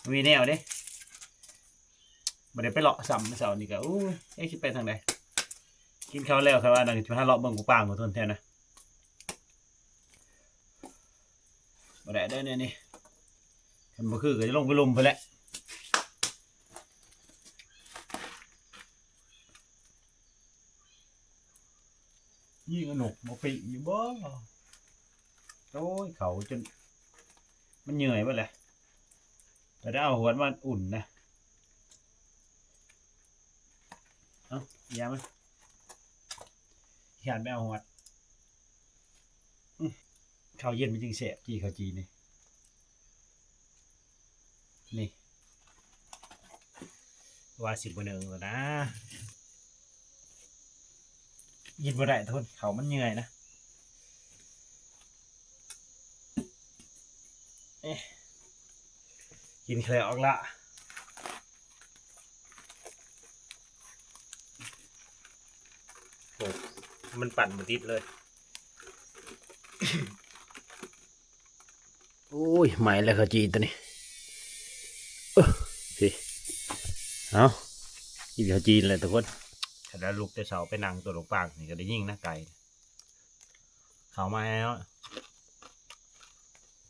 ບໍ່ມີແນວເດ້ ບໍ່ໄດ້ໄປເລາະຊ້ຳ ມື້ເຊົ້ານີ້ກໍ ໂອ້ຍ ຈັກຊິໄປທາງໃດ ກິນເຂົ້າແລ້ວ ຂ້ອຍວ່ານັ້ນ ຊິໄປຫາເລາະເບິ່ງກວາງໆ ທຸກຄົນ ແຖວນັ້ນ. ບໍ່ໄດ້ເດີແນວນີ້ ຄັນບໍ່ຄືກໍຈະລົງໄປລຸ່ມພຸ້ນແຫຼະ ຍິງເອົານົກມາປີ້ງຢູ່ບໍ່? ໂອ້ຍ ເຂົ້າຈົນມັນເຫຍື່ອຍເບິດແຫຼະ ແຕ່ໄດ້ເອົາຫວດມາອຸ່ນນະ ເອົ້າ ຢ່າມັນ ຢ້ານໄປເອົາຫວດ. ອືມ ເຂົ້າເຢັນມັນຈຶ່ງແຊບ ຈີ່ເຂົ້າຈີ່ນີ້ ນີ້ ວ່າຊິບໍ່ເໜິງແລ້ວນະ ກິນບໍ່ໄດ້ທຸກຄົນ ເຂົ້າມັນເຫຍື່ອຍນະ ເອະ ກິນແຄ່ອອກລະ. ໂອ້ ມັນປັ່ນບໍ່ຕິດເລີຍ ໂອ້ຍ ໄໝ້ແລ້ວເຂົ້າຈີ່ຕົວນີ້ ເອີ ພີ້ ເອົາ ກິນເຂົ້າຈີ່ແລ້ວທຸກຄົນ ຄັນວ່າລຸກແຕ່ເຊົ້າໄປນັ່ງຕົ້ນໝາກປາງນີ້ກໍໄດ້ຍິງນະ ໄກ່ ເຂົ້າມາແລ້ວ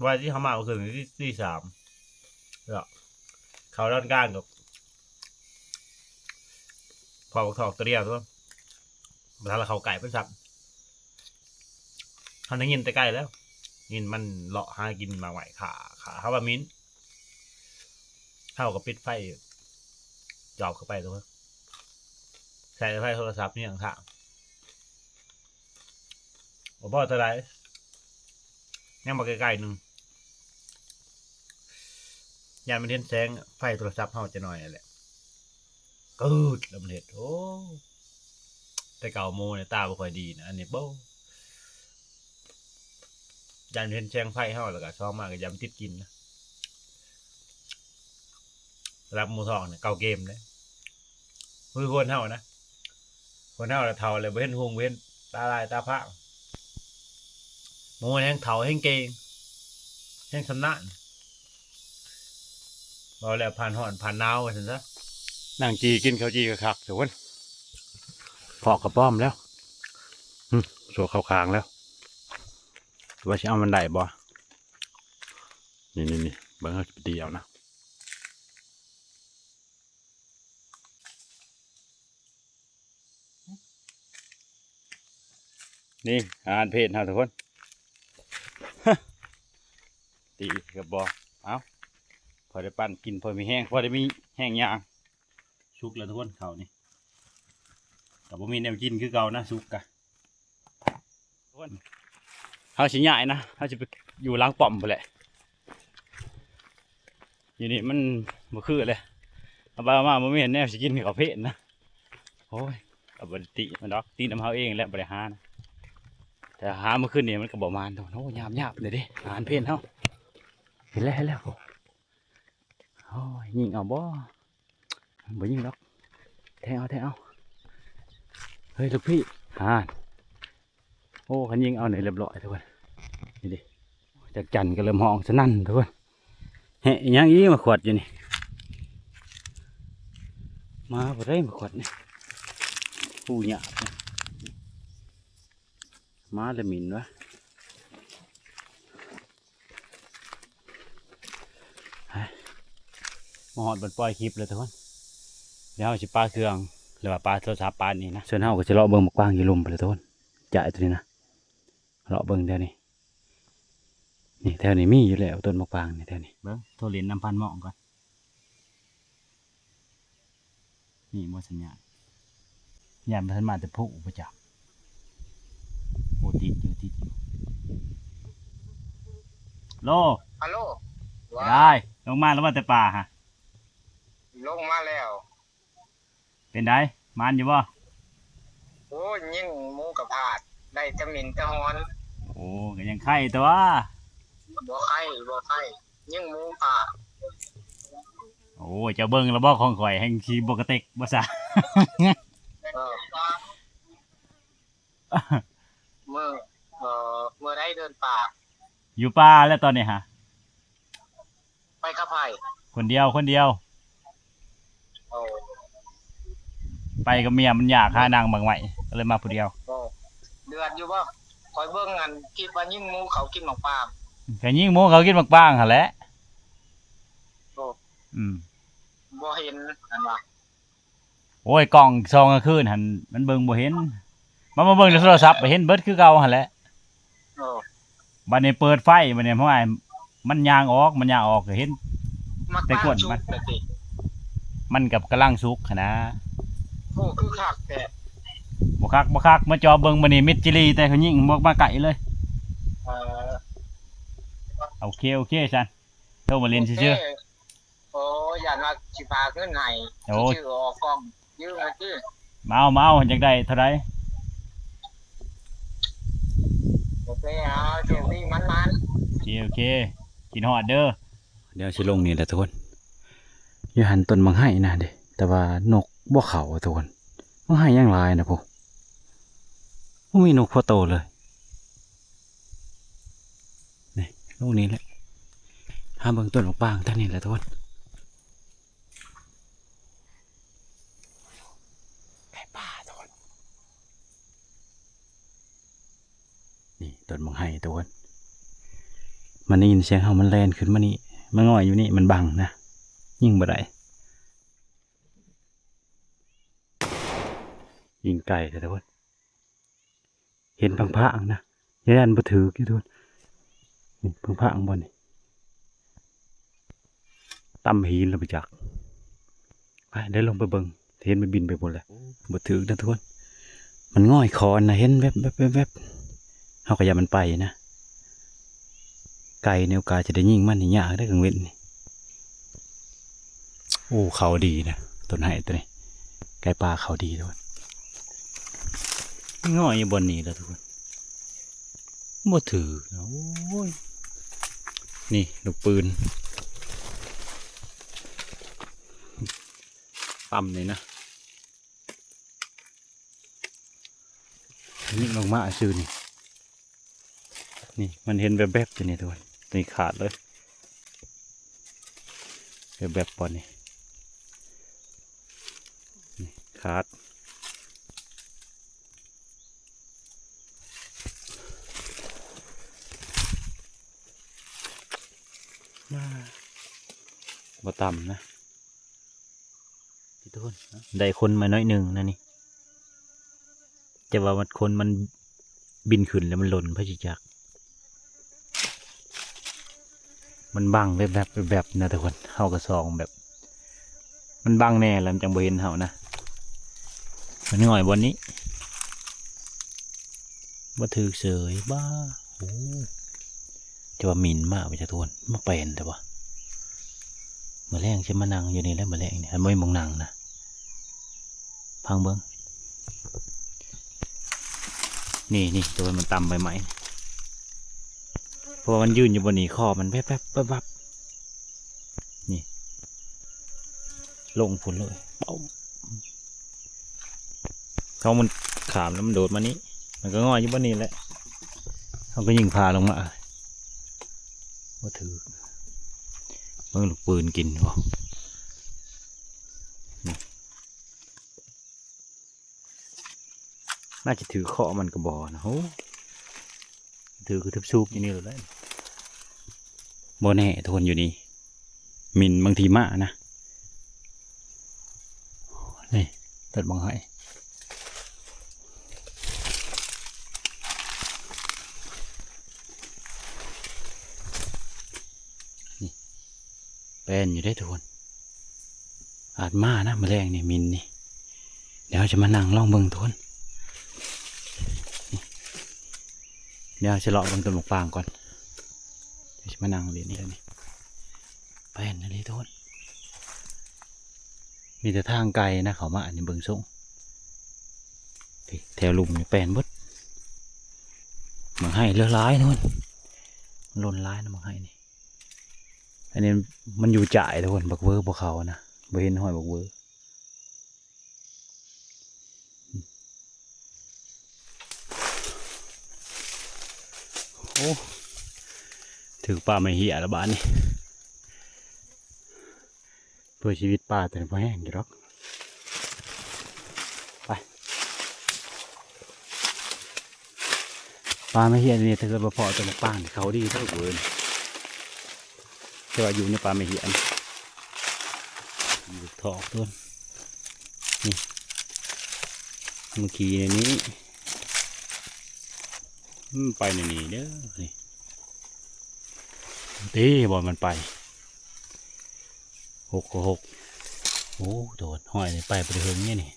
ວ່າຊິເຂົ້າມາເມື່ອຄືນນີ້ ຕີ ຕີສາມ ແລ້ວເຂົ້າດອນກາງກໍພໍບັກຖອກຕົວດຽວໂຕ ບໍ່ທັນລະເຂົ້າໃກ້ເພິ່ນຊ້ຳ ເຮົາໄດ້ຍິນແຕ່ໄກແລ້ວ ຍິນມັນເລາະຫາກິນໝາກໄມ້ ຂ້າ ຂ້າ ເຮົາວ່າໝິ່ນ ເຮົາກໍປິດໄຟ ຈອບເຂົ້າໄປໂຕ ໃຊ້ແຕ່ໄຟໂທລະສັບນີ້ຕ່າງຫາກ ບໍ່ພໍເທົ່າໃດ ຍັງບໍ່ໃກ້ໆໜຶ່ງ ຢ້ານມັນເຫັນແສງໄຟໂທລະສັບເຮົາຈັກໜ້ອຍຫັ້ນແຫຼະ ກືດ ແລ້ວມັນເຮັດ ໂອ້ ແຕ່ເກົ່າໝູນີ້ຕາບໍ່ຄ່ອຍດີນະ ອັນນີ້ ໂອ້ ຢ້ານເຫັນແສງໄຟເຮົາ ແລ້ວກໍສອງມາກໍຢ້ານມັນຕິດກິນນະ ລະດັບໝູທອງນີ້ເກົ່າເກມເດ້ ຄືຄົນເຮົານະ ຄົນເຮົາລະເຖົ້າແລ້ວ ບໍ່ເຫັນຮຸ່ງ ບໍ່ເຫັນ ຕາລາຍຕາພາງ ໝູແຮ່ງເຖົ້າແຮ່ງເກັ່ງ ແຮ່ງຊຳນານ ເວົ້າແລ້ວຜ່ານຮ້ອນຜ່ານໜາວວ່າຊັ້ນຊະ ນັ່ງຈີ່ກິນເຂົ້າຈີ່ຄັກໆ ທຸກຄົນ ເພາະກະປ້ອມແລ້ວ ຫຶ ໂຊເຂົ້າຄາງແລ້ວ ວ່າຊິເອົາມັນໄດ້ບໍ່? ນີ້ໆໆ ເບິ່ງເຮົາຊິໄປຕີເອົານະ ນີ້ອາຫານເພນເຮົາທຸກຄົນ ຕີກັບບໍ່ ເອົ້າ ພໍໄດ້ປັ້ນກິນ ພໍມີແຮງ ພໍໄດ້ມີແຮງຍ່າງ ໂຊ ສຸກແລ້ວທຸກຄົນ ເຂົ້ານີ້ ກໍບໍ່ມີແນວກິນຄືເກົ່ານະ ສຸກກະ ທຸກຄົນ ເຮົາຊິຍ້າຍນະ ເຮົາຊິໄປຢູ່ຫຼັງປ້ອມພຸ້ນແຫຼະ. ຢູ່ນີ້ມັນບໍ່ຄືເລີຍ ເອົາໄປເອົາມາບໍ່ມີແນວຊິກິນ ເຂົ້າເພນນະ. ໂອ້ຍ ກໍບໍ່ໄດ້ຕິມັນດອກ ຕິນຳເຮົາເອງແຫຼະ ບໍ່ໄດ້ຫານະ. ແຕ່ຫາມື້ຄືນນີ້ມັນກໍບໍ່ມານ. ໂອ້ຍ ຍາບໆ ເດ້ ອາຫານເພນເຮົາ. ເຫັນແລ້ວ ເຫັນແລ້ວ. ໂອ້ຍ ຍິງເອົາບໍ່? ບໍ່ຍິງດອກ ແທງເອົາ ແທງເອົາ. ເຮີ້ຍ ລູກພີ່ ຫາ ໂອ້ ຄັນຍິງເອົານີ້ລຽບຮ້ອຍທຸກຄົນ. ນີ້ເດ້ ຈັກຈັ່ນກໍເລີ່ມຮ້ອງສະໜັ່ນທຸກຄົນ. ແຫະ ອີຫຍັງອີກ ມາຂວດຢູ່ນີ້ ມາບໍ່ໄດ້ ມາຂວດນີ້ ຜູ້ຫຍາບ ມາແລ້ວໝິ່ນວະ. ມາຮອດບ່ອນປ່ອຍຄລິບແລ້ວທຸກຄົນ. ດຽວເຮົາຊິປະເຄື່ອງ ຫຼືວ່າປະໂທລະສັບປານນີ້ນະ. ສ່ວນເຮົາກໍຊິເລາະເບິ່ງໝາກປາງຢູ່ລຸ່ມພຸ້ນແຫຼະທຸກຄົນ. ຈະໄອ້ຕົວນີ້ນະ ເລາະເບິ່ງແຖວນີ້. ນີ້ແຖວນີ້ມີຢູ່ແລ້ວ ຕົ້ນໝາກປາງນີ້ແຖວນີ້. ເບິ່ງ ໂທຫຼິ້ນນຳພັນໝ້ອງກ່ອນ. ນີ້ບໍ່ສັນຍານ ຢ້ານມັນມາແຕ່ຜູ້ບໍ່ຈັກ. ໂອ້ ຕິດຢູ່ ຕິດຢູ່. ໂລ ຮັລໂຫຼ ໄດ້ ລົງມາແລ້ວບໍ່ແຕ່ປ່າຫະ? ລົງມາແລ້ວ. ເປັນໃດ ມານຢູ່ບໍ່? ໂອ້ຍ ຍິງໝູກະພາດ ໄດ້ແຕ່ໝິ່ນແຕ່ຮ້ອນ. ໂອ້ ກໍຍັງໄຄຕົວະ. ບໍ່ໄຄ ບໍ່ໄຄ ຍິງໝູພາດ. ໂອ້ຍ ເຈົ້າເບິ່ງແລ້ວບໍ່ຂອງຂ້ອຍ ແຮ່ງຊິບໍ່ກະເຕັກບໍ່ຊະ. ເອີ ມື້ ເອີ ມື້ໃດເດີນປ່າ? ຢູ່ປ່າແລ້ວຕອນນີ້ຫະ. ໄປກັບໃຜ? ຄົນດຽວ ຄົນດຽວ. ໂອ້ ໄປກັບເມຍ ມັນຢາກຫານັ່ງໝາກໄມ້ ກໍເລີຍມາຜູ້ດຽວ. ໂອ້ ເດືອດຢູ່ບໍ່? ຂ້ອຍເບິ່ງອັນຄລິບວ່າຍິງໝູເຂົາກິນໝາກປາງ. ກໍຍິງໝູເຂົາກິນໝາກປາງຫັ້ນແຫຼະ. ໂອ້ ອືມ ບໍ່ເຫັນຫັ້ນວ່າ. ໂອ້ຍ ກ້ອງສ່ອງກາງຄືນຫັ້ນມັນເບິ່ງບໍ່ເຫັນ. ມາ ມາເບິ່ງໃນໂທລະສັບ ເຫັນເບິດຄືເກົ່າຫັ້ນແຫຼະ. ໂອ້ ບັດນີ້ເປີດໄຟ ບັດນີ້ ໂອ້ຍ ມັນຍ່າງອອກ ມັນຍ່າງອອກກໍເຫັນແຕ່ກົ້ນມັນ. ມັນກໍກຳລັງສຸກຫັ້ນນະ. ໂອ້ ຄືຄັກແທ້. ບໍ່ຄັກ ບໍ່ຄັກ ມາຈອບເບິ່ງມື້ນີ້ ມິດຈີຣີ ແຕ່ເຂົາຍິງບໍ່ມາໃກ້ເລີຍ. ເອີ ໂອເຄ ໂອເຄຊັ້ນ ໂທມາຫຼິ້ນຊື່ໆ. ໂອ້ ຢ້ານວ່າຊິຝາກເງິນໃຫ້ ໂອ້ ຊື້ອອກກ້ອງ ຢືມມາຕິ. ມາເອົາ ມາເອົາ ຢາກໄດ້ເທົ່າໃດ? ໂອເຄ ເອົາ ໂຊກດີ ໝານໆ. ໂອເຄ ໂອເຄ ກິນຮອດເດີ. ດຽວຊິລົງນີ້ແຫຼະທຸກຄົນ. ຢູ່ຫັ້ນຕົ້ນໝາກໄຮນະເດ້ ແຕ່ວ່ານົກບໍ່ເຂົ້າທຸກຄົນ. ໝາກໄຮຍັງຫຼາຍນະພຸ້ນ ບໍ່ມີນົກພໍໂຕເລີຍ. ນີ້ ລົງນີ້ແຫຼະ ຫາເບິ່ງຕົ້ນໝາກປາງທາງນີ້ແຫຼະທຸກຄົນ. ໄກ່ປ່າທຸກຄົນ. ນີ້ຕົ້ນໝາກໄຮທຸກຄົນ. ມັນໄດ້ຍິນສຽງເຮົາ ມັນແລ່ນຂຶ້ນມານີ້ ມັນງ່ອຍຢູ່ນີ້ ມັນບັງນະ ຍິງບໍ່ໄດ້. ຍິງໄກແທ້ທຸກຄົນ. ເຫັນພັງໆນະ ຢ້ານບໍ່ຖືກຢູ່ທຸກຄົນ. ນີ້ພັງໆບໍ່ນີ້ ຕຳຫີນລະບໍ່ຈັກ. ໄປ ໄດ້ລົງໄປເບິ່ງ ເຫັນມັນບິນໄປພຸ້ນແຫຼະ. ບໍ່ຖືກນະທຸກຄົນ ມັນງ່ອຍຄໍນນະ ເຫັນແວບໆໆໆ. ເຮົາກໍຢ້ານມັນໄປນະ. ໄກ່ນີ້ໂອກາດຈະໄດ້ຍິງມັນນີ້ຍາກເດ້ກາງເວັນນີ້. ໂອ້ ເຂົ້າດີນະ ຕົ້ນໄຮໂຕນີ້ ໄກ່ປ່າເຂົ້າດີໂລດ. ງ່ອຍຢູ່ບ່ອນນີ້ລະທຸກຄົນ ບໍ່ຖືກນະ. ໂອ້ຍ ນີ້ລູກປືນ ຕ່ຳນີ້ນະ. ຍິງອອກມາຊື່ນີ້ ນີ້ມັນເຫັນແວບໆຢູ່ນີ້ທຸກຄົນ. ນີ້ຂາດເລີຍ ແວບໆປານນີ້ ນີ້ຂາດ. ບໍ່ຕ່ຳນະ. ໄດ້ຄົນມາໜ້ອຍໜຶ່ງນະນີ້ ແຕ່ວ່າມັນ ຄົນມັນບິນຂຶ້ນແລ້ວມັນຫຼົ່ນ ໃຜຊິຈັກ. ມັນບັງແວບໆ ແວບໆນະທຸກຄົນ. ເຮົາກໍສ່ອງແບບ ມັນບັງແດ່ແລ້ວ ມັນຈັ່ງບໍ່ເຫັນເຮົານະ. ມັນງ່ອຍບ່ອນນີ້ ບໍ່ຖືກເສີຍ. ບ້າ ໂອ້ ຈະວ່າໝິ່ນມາກໄປຈະໂທນ ມາແປນແທ້ວະ. ມື້ແລງຊິມານັ່ງຢູ່ນີ້ແຫຼະ ມື້ແລງນີ້ ຄັນບໍ່ມີໝ່ອງນັ່ງນະ. ຟັງເບິ່ງ ນີ້ໆ ໂຕມັນຕຳໃບໄມ້ ເພາະວ່າມັນຢືນຢູ່ບ່ອນນີ້ ຄໍມັນແວບໆ ແວບໆ ນີ້ ລົງພຸ້ນເລີຍ. ເອົາ ເຂົາມັນຂ້າມແລ້ວມັນໂດດມານີ້ ມັນກໍງອຍຢູ່ບ່ອນນີ້ແຫຼະ ເຮົາກໍຍິງພາລົງມາ ບໍ່ຖືກ. ເບິ່ງລູກປືນກິນບໍ່ ນີ້ ໜ້າຈະຖືກຄໍມັນກໍບໍ່ນະ. ໂຫ ຖືກກະທຶບສູບຢູ່ນີ້ໂລດແຫຼະ. ບໍ່ແນ່ທຸກຄົນ ຢູ່ນີ້ໝິ່ນ ບາງທີມານະ. ນີ້ ຕັດບັງໄຫ ນີ້ ແປນຢູ່ເດ້ທຸກຄົນ ອາດມານະ ມື້ແລງນີ້ ໝິ່ນນີ້. ດຽວເຮົາຈະມານັ່ງລອງເບິ່ງທຸກຄົນ ດຽວເຮົາຈະເລາະເບິ່ງຕົ້ນໝາກປາງກ່ອນ ດຽວຊິມານັ່ງຫຼິ້ນນີ້ແຫຼະນີ້. ແປນອີ່ຫຼີທຸກຄົນ ມີແຕ່ທາງໄກນະເຂົ້າມາ ອັນນີ້ເບິ່ງຊົງ ນີ້ ແຖວລຸ່ມນີ້ແປນເບິດ. ໝາກໄຫເຫຼືອຫຼາຍທຸກຄົນ ມັນຫຼົ່ນຫຼາຍນະ ໝາກໄຫນີ້. ອັນນີ້ມັນຢູ່ຈ້າຍທຸກຄົນ ບັກເວີບໍ່ເຂົ້ານະ ບໍ່ເຫັນຮອຍບັກເວີ. ໂອ້ ຖືກປາໄມ້ເຫຍລະບາດນີ້ ເພື່ອຊີວິດປາ ແຕ່ບໍ່ແຮງຢູ່ດອກ. ໄປ ປາໄມ້ເຫຍນີ້ ຖ້າເກີດວ່າພໍ້ຕົ້ນໝາກປາງນີ້ ເຂົ້າດີເດີເວີ້ນ. ແຕ່ວ່າຢູ່ໃນປ່າໄມ້ເຫຍນ ຢູ່ຖອກຕົ້ນນີ້ ເມື່ອກີ້ໃນນີ້ ມັນໄປໃນນີ້ເດີ ນີ້ ຕີບ່ອນມັນໄປ ຫົກກໍຫົກ. ໂອ້ ໂດດ ຫ້ອຍນີ້ໄປບໍ່ໄດ້ເຫິງເດ້ນີ້ ນີ້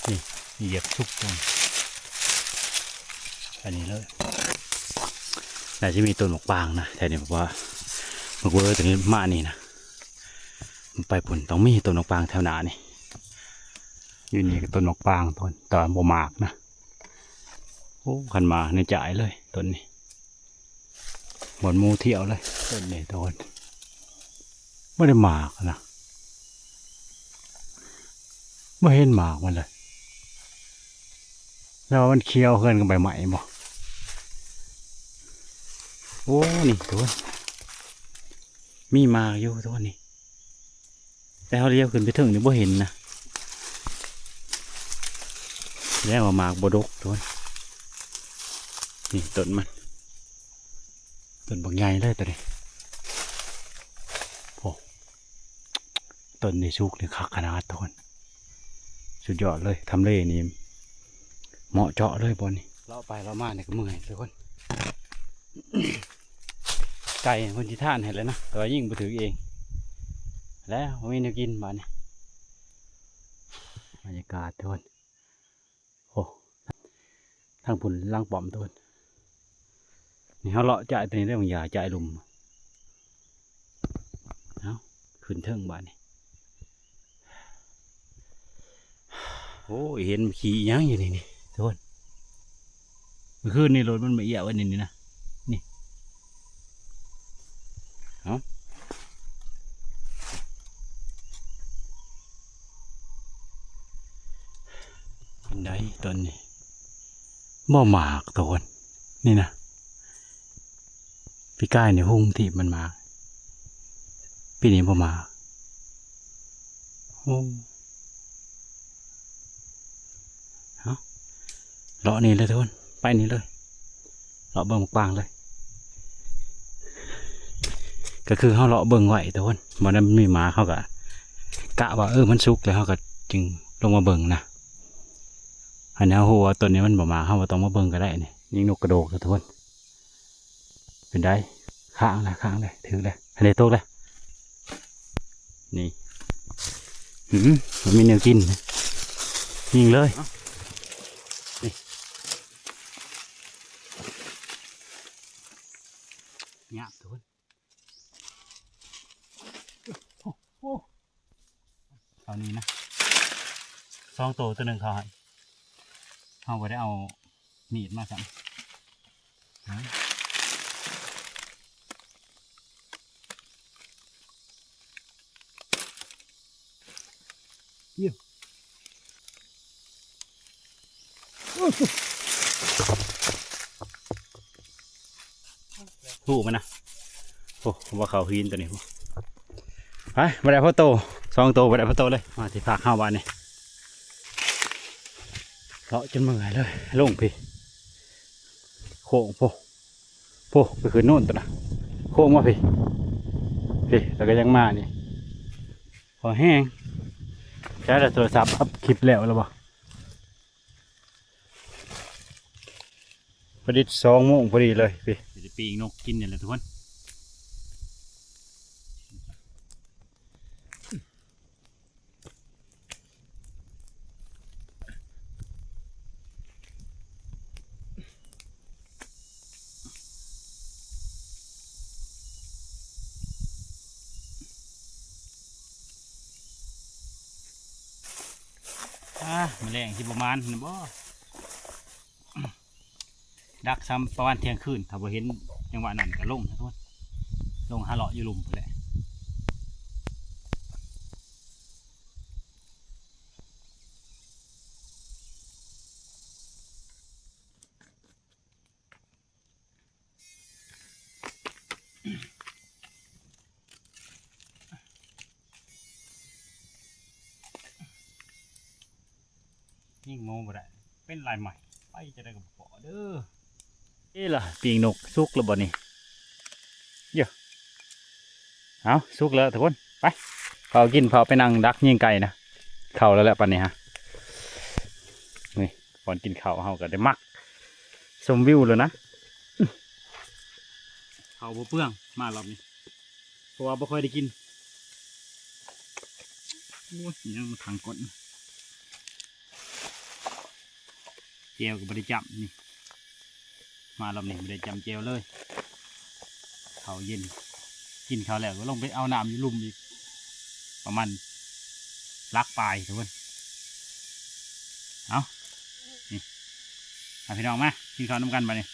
ນີ້ ຢຽບສຸກຕົງ ອັນນີ້ເລີຍ. ໜ້າຈະມີຕົ້ນໝາກປາງນະແຖວນີ້ ເພາະວ່າໝາກເວີຕົວນີ້ມານີ້ນະ ມັນໄປພຸ້ນ ຕ້ອງມີຕົ້ນໝາກປາງແຖວໜ້ານີ້. ຢູ່ນີ້ກໍຕົ້ນໝາກປາງຕົ້ນ ແຕ່ວ່າບໍ່ໝາກນະ. ໂອ້ ຄັນມາໃນຈ່າຍເລີຍຕົ້ນນີ້ ບ່ອນໝູທ່ຽວເລີຍຕົ້ນນີ້ທຸກຄົນ. ບໍ່ໄດ້ໝາກນະ ບໍ່ເຫັນໝາກມັນເລີຍ ແລ້ວມັນຂຽວເຮືອນກັບໃບໄມ້ບໍ່. ໂອ້ ນີ້ທຸກຄົນ ມີໝາກຢູ່ທຸກຄົນນີ້ ແຕ່ເຮົາລຽວຂຶ້ນໄປເທິງນີ້ບໍ່ເຫັນນະ ແລ້ວວ່າໝາກບໍ່ດົກທຸກຄົນ. ນີ້ຕົ້ນມັນ ຕົ້ນບັກໃຫຍ່ເລີຍຕົວນີ້ ໂອ້ ຕົ້ນນີ້ສຸກນີ້ຄັກຂະໜາດທຸກຄົນ ສຸດຍອດເລີຍ. ທຳເລນີ້ເໝາະເຈາະເລີຍບ່ອນນີ້ ເລາະໄປເລາະມານີ້ກໍເມື່ອຍທຸກຄົນ. ໄກ່ເພິ່ນຊິທານໃຫ້ແລ້ວນະ ແຕ່ວ່າຍິງບໍ່ຖືກເອງ ແລ້ວບໍ່ມີແນວກິນບາດນີ້. ບັນຍາກາດທຸກຄົນ ໂອ້ ທາງພຸ້ນຫຼັງປ້ອມໂຕນ ນີ້ເຮົາເລາະຈາຍຕົວນີ້ໄດ້ບາງຢ່າ ຈາຍລຸ່ມ. ເອົາ ຂຶ້ນເທິງບາດນີ້. ໂອ້ຍ ເຫັນຂີ້ຫຍັງຢູ່ນີ້ນີ້ ທຸກຄົນ. ມື້ຄືນນີ້ໂລດມັນມາເອຍໄວ້ນີ້ນີ້ນະ ນີ້ ເອົາ ເປັນໃດຕອນນີ້ ບໍ່ໝາກໂຕນນີ້ນະ. ປີກາຍນີ້ຮຸ່ງທີ່ມັນໝາກ ປີນີ້ບໍ່ໝາກ. ໂອ້ ເອົາ ເລາະນີ້ເລີຍທຸກຄົນ ໄປນີ້ເລີຍ ເລາະເບິ່ງໝາກປາງເລີຍ. ກໍຄືເຮົາເລາະເບິ່ງໄວ້ທຸກຄົນ ບໍ່ໄດ້ມີໝາກ ເຮົາກໍກະວ່າ ເອີ ມັນສຸກແລ້ວ ເຮົາກໍຈຶ່ງລົງມາເບິ່ງນະ. ອັນນີ້ເຮົາຮູ້ວ່າຕົ້ນນີ້ມັນບໍ່ໝາກ ເຮົາບໍ່ຕ້ອງມາເບິ່ງກໍໄດ້ນີ້. ຍິງນົກກະໂດກທຸກຄົນ. ເປັນໃດ? ຄ້າງແລ້ວ ຄ້າງແລ້ວ ຖືກແລ້ວ ອັນນີ້ຕົກແລ້ວ. ນີ້ ຫືມ ບໍ່ມີແນວກິນ ຍິງເລີຍ ນີ້ ຍາກໂຕ ໂອ້ ເອົານີ້ນະ ສອງໂຕ ໂຕໜຶ່ງເຂົາໃຫ້ ເຮົາບໍ່ໄດ້ເອົາມີດມາຊ້ຳ ຮູ້ມັນນະ ໂອ້ ວ່າເຂົາຫີນຕົວນີ້ ໄປ ບໍ່ໄດ້ພໍໂຕ ສອງໂຕ ບໍ່ໄດ້ພໍໂຕເລີຍ ມາທີ່ພັກເຮົາບາດນີ້ ເລາະຈົນເມື່ອຍເລີຍ ລົງພີ້ ໂຄ້ງ ໂພ ໂພ ໄປຂຶ້ນໂນ້ນຕົວນະ ໂຄ້ງມາພີ້ ພີ້ ແລ້ວກໍຍັງມານີ້ ພໍແຮງ ໃຊ້ແລ້ວໂທລະສັບ ອັບຄລິບແລ້ວແລ້ວບໍ່? ພໍດີສອງໂມງພໍດີເລີຍພີ້ ຊິໄດ້ປີ້ງນົກກິນນີ້ແຫຼະທຸກຄົນ. ອາ ມື້ແລງຊິບໍ່ໝານຫັ້ນບໍ? ດັກຊ້ຳປະມານທ່ຽງຄືນ ຖ້າບໍ່ເຫັນຈັງຫວະນັ້ນກໍລົງ ລົງຫາເລາະຢູ່ລຸ່ມພຸ້ນແຫຼະ. ຍິງໝູບໍ່ໄດ້ ເປັນລາຍໃໝ່ ໄປຈະໄດ້ກໍບໍ່ພໍເດີ. ເອີລະ ປີ້ງນົກສຸກແລ້ວບໍ່ນີ້? ເຢີ ເອົາ ສຸກແລ້ວທຸກຄົນ ໄປ ເຜົາກິນ ເຜົາໄປນັ່ງດັກຍິງໄກ່ນະ ເຂົ້າແລ້ວແຫຼະປານນີ້ຮະ. ນີ້ ບ່ອນກິນເຂົ້າເຮົາກໍໄດ້ມັກຊົມວິວແລ້ວນະ ເຂົ້າບໍ່ເປືອງມາລອບນີ້ ເພາະວ່າບໍ່ຄ່ອຍໄດ້ກິນ. ໂອ້ຍ ຍັງມາຂັງກົ້ນ ແຈ່ວກໍບໍ່ໄດ້ຈ້ຳນີ້ ມາລອບນີ້ບໍ່ໄດ້ຈ້ຳແຈ່ວເລີຍ ເຂົ້າເຢັນ ກິນເຂົ້າແລ້ວກໍລົງໄປເອົານ້ຳຢູ່ລຸ່ມອີກ ປະມານຫຼັກປາຍທຸກຄົນ. ເອົາ ນີ້ ມາພີ່ນ້ອງມາ ກິນເຂົ້ານຳກັນບາດນີ້.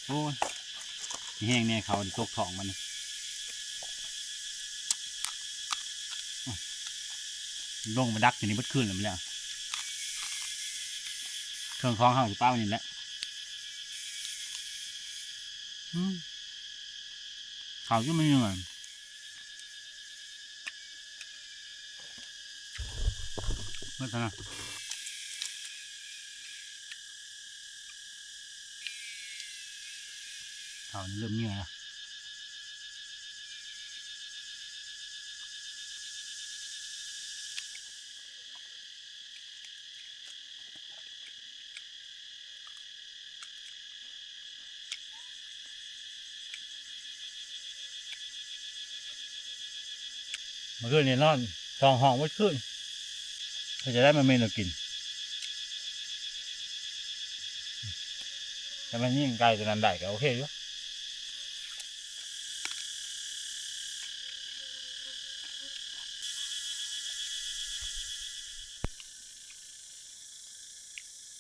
ໂອ້ຍ ມີແຮງແດ່ ເຂົ້າຕົກທ້ອງບາດນີ້ ລົງໄປດັກຢູ່ນີ້ເບິດຄືນແລ້ວ ແລ້ວເຄື່ອງຂອງເຮົາຊິປະໄວ້ນີ້ແຫຼະ. ອືມ ເຂົ້າຢູ່ມັນຢູ່ ໝົດແລ້ວນະ ເຂົ້ານີ້ເລີ່ມເຫຍື້ອແລ້ວ. ເມື່ອຄືນນີ້ນອນສອງຫ້ອງເບິດຄືນ ເພື່ອຈະໄດ້ມາເມັນເອົາກິນ ແຕ່ມັນຍິງໄກ່ຕົວນັ້ນໄດ້ກໍໂອເຄຢູ່.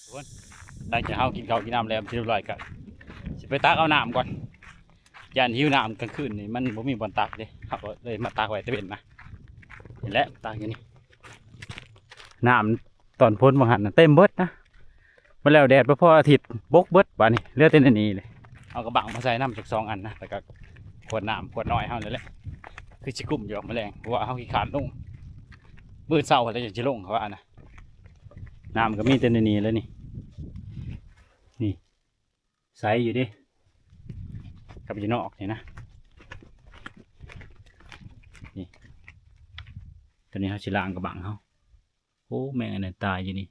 ທຸກຄົນ ຫຼັງຈາກເຮົາກິນເຂົ້າກິນນ້ຳແລ້ວເປັນທີ່ຮຽບຮ້ອຍ ກໍຊິໄປຕັກເອົານ້ຳກ່ອນ ຢ້ານຫິວນ້ຳ ກາງຄືນນີ້ມັນບໍ່ມີບ່ອນຕັກເດ້ ເຮົາກໍເລີຍມາຕັກໄວ້ແຕ່ເວັນນະ. ນີ້ແຫຼະ ຕັກຢູ່ນີ້ ນ້ຳຕອນຝົນວ່າງຫັ້ນນະເຕັມເບິດນະ ມາແລ້ວແດດບໍ່ພໍອາທິດ ບົກເບິດ ບາດນີ້ເຫຼືອແຕ່ໃນນີ້ເລີຍ. ເອົາກະບັງມາໃສ່ນຳຈັກສອງອັນນະ ແລ້ວກໍຂວດນ້ຳຂວດນ້ອຍເຮົານີ້ແຫຼະ ຄືຊິກຸ້ມຢູ່ດອກມື້ແລງ ເພາະວ່າເຮົາຂີ້ຄ້ານລົງ ມື້ເຊົ້າແລ້ວຈັ່ງຊິລົງ ເຂົາວ່ານະ. ນ້ຳກໍມີແຕ່ໃນນີ້ແຫຼະນີ້ ນີ້ ໃສຢູ່ເດ້ ກັບຢູ່ນອກນີ້ນະ ນີ້ ຕອນນີ້ເຮົາຊິລ້າງກະບັງເຮົາ. ໂອ້ ແມງອັນນັ້ນຕາຍຢູ່ນີ້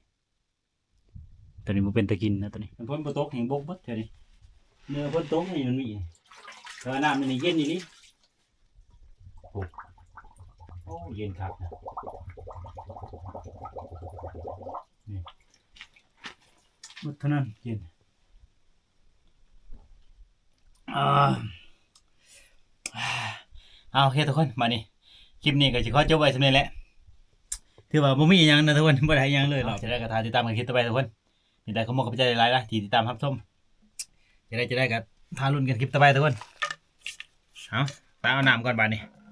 ຕອນນີ້ບໍ່ເປັນຕາກິນນະ ຕອນນີ້ ມັນຝົນບໍ່ຕົກແຮ່ງບົກເບິດແຖວນີ້ ເມື່ອຝົນຕົກນີ້ມັນມີ ແຕ່ວ່ານ້ຳໃນນີ້ເຢັນອີ່ຫຼີ. ໂອ້ ເຢັນຄັກນະ ນີ້ ໝົດເທົ່ານັ້ນ ເຢັນ ອ່າ ອ່າ ໂອເຄທຸກຄົນ ບາດນີ້ຄລິບນີ້ກໍຊິຂໍຈົບໄວ້ສ່ຳນີ້ແຫຼະ ຖືວ່າບໍ່ມີອີ່ຫຍັງນະທຸກຄົນ ບໍ່ໄດ້ອີ່ຫຍັງເລີຍ ເອົາ ເນາະ ຈັ່ງໃດກໍຖ້າຕິດຕາມກັນຄລິບຕໍ່ໄປທຸກຄົນ ມີແຕ່ຂໍຂອບໃຈຫຼາຍໆນະທີ່ຕິດຕາມຮັບຊົມ ຈັ່ງໃດ ຈັ່ງໃດກໍຖ້າລຸ້ນກັນຄລິບຕໍ່ໄປທຸກຄົນ ເອົາ ໄປເອົານ້ຳກ່ອນບາດນີ້.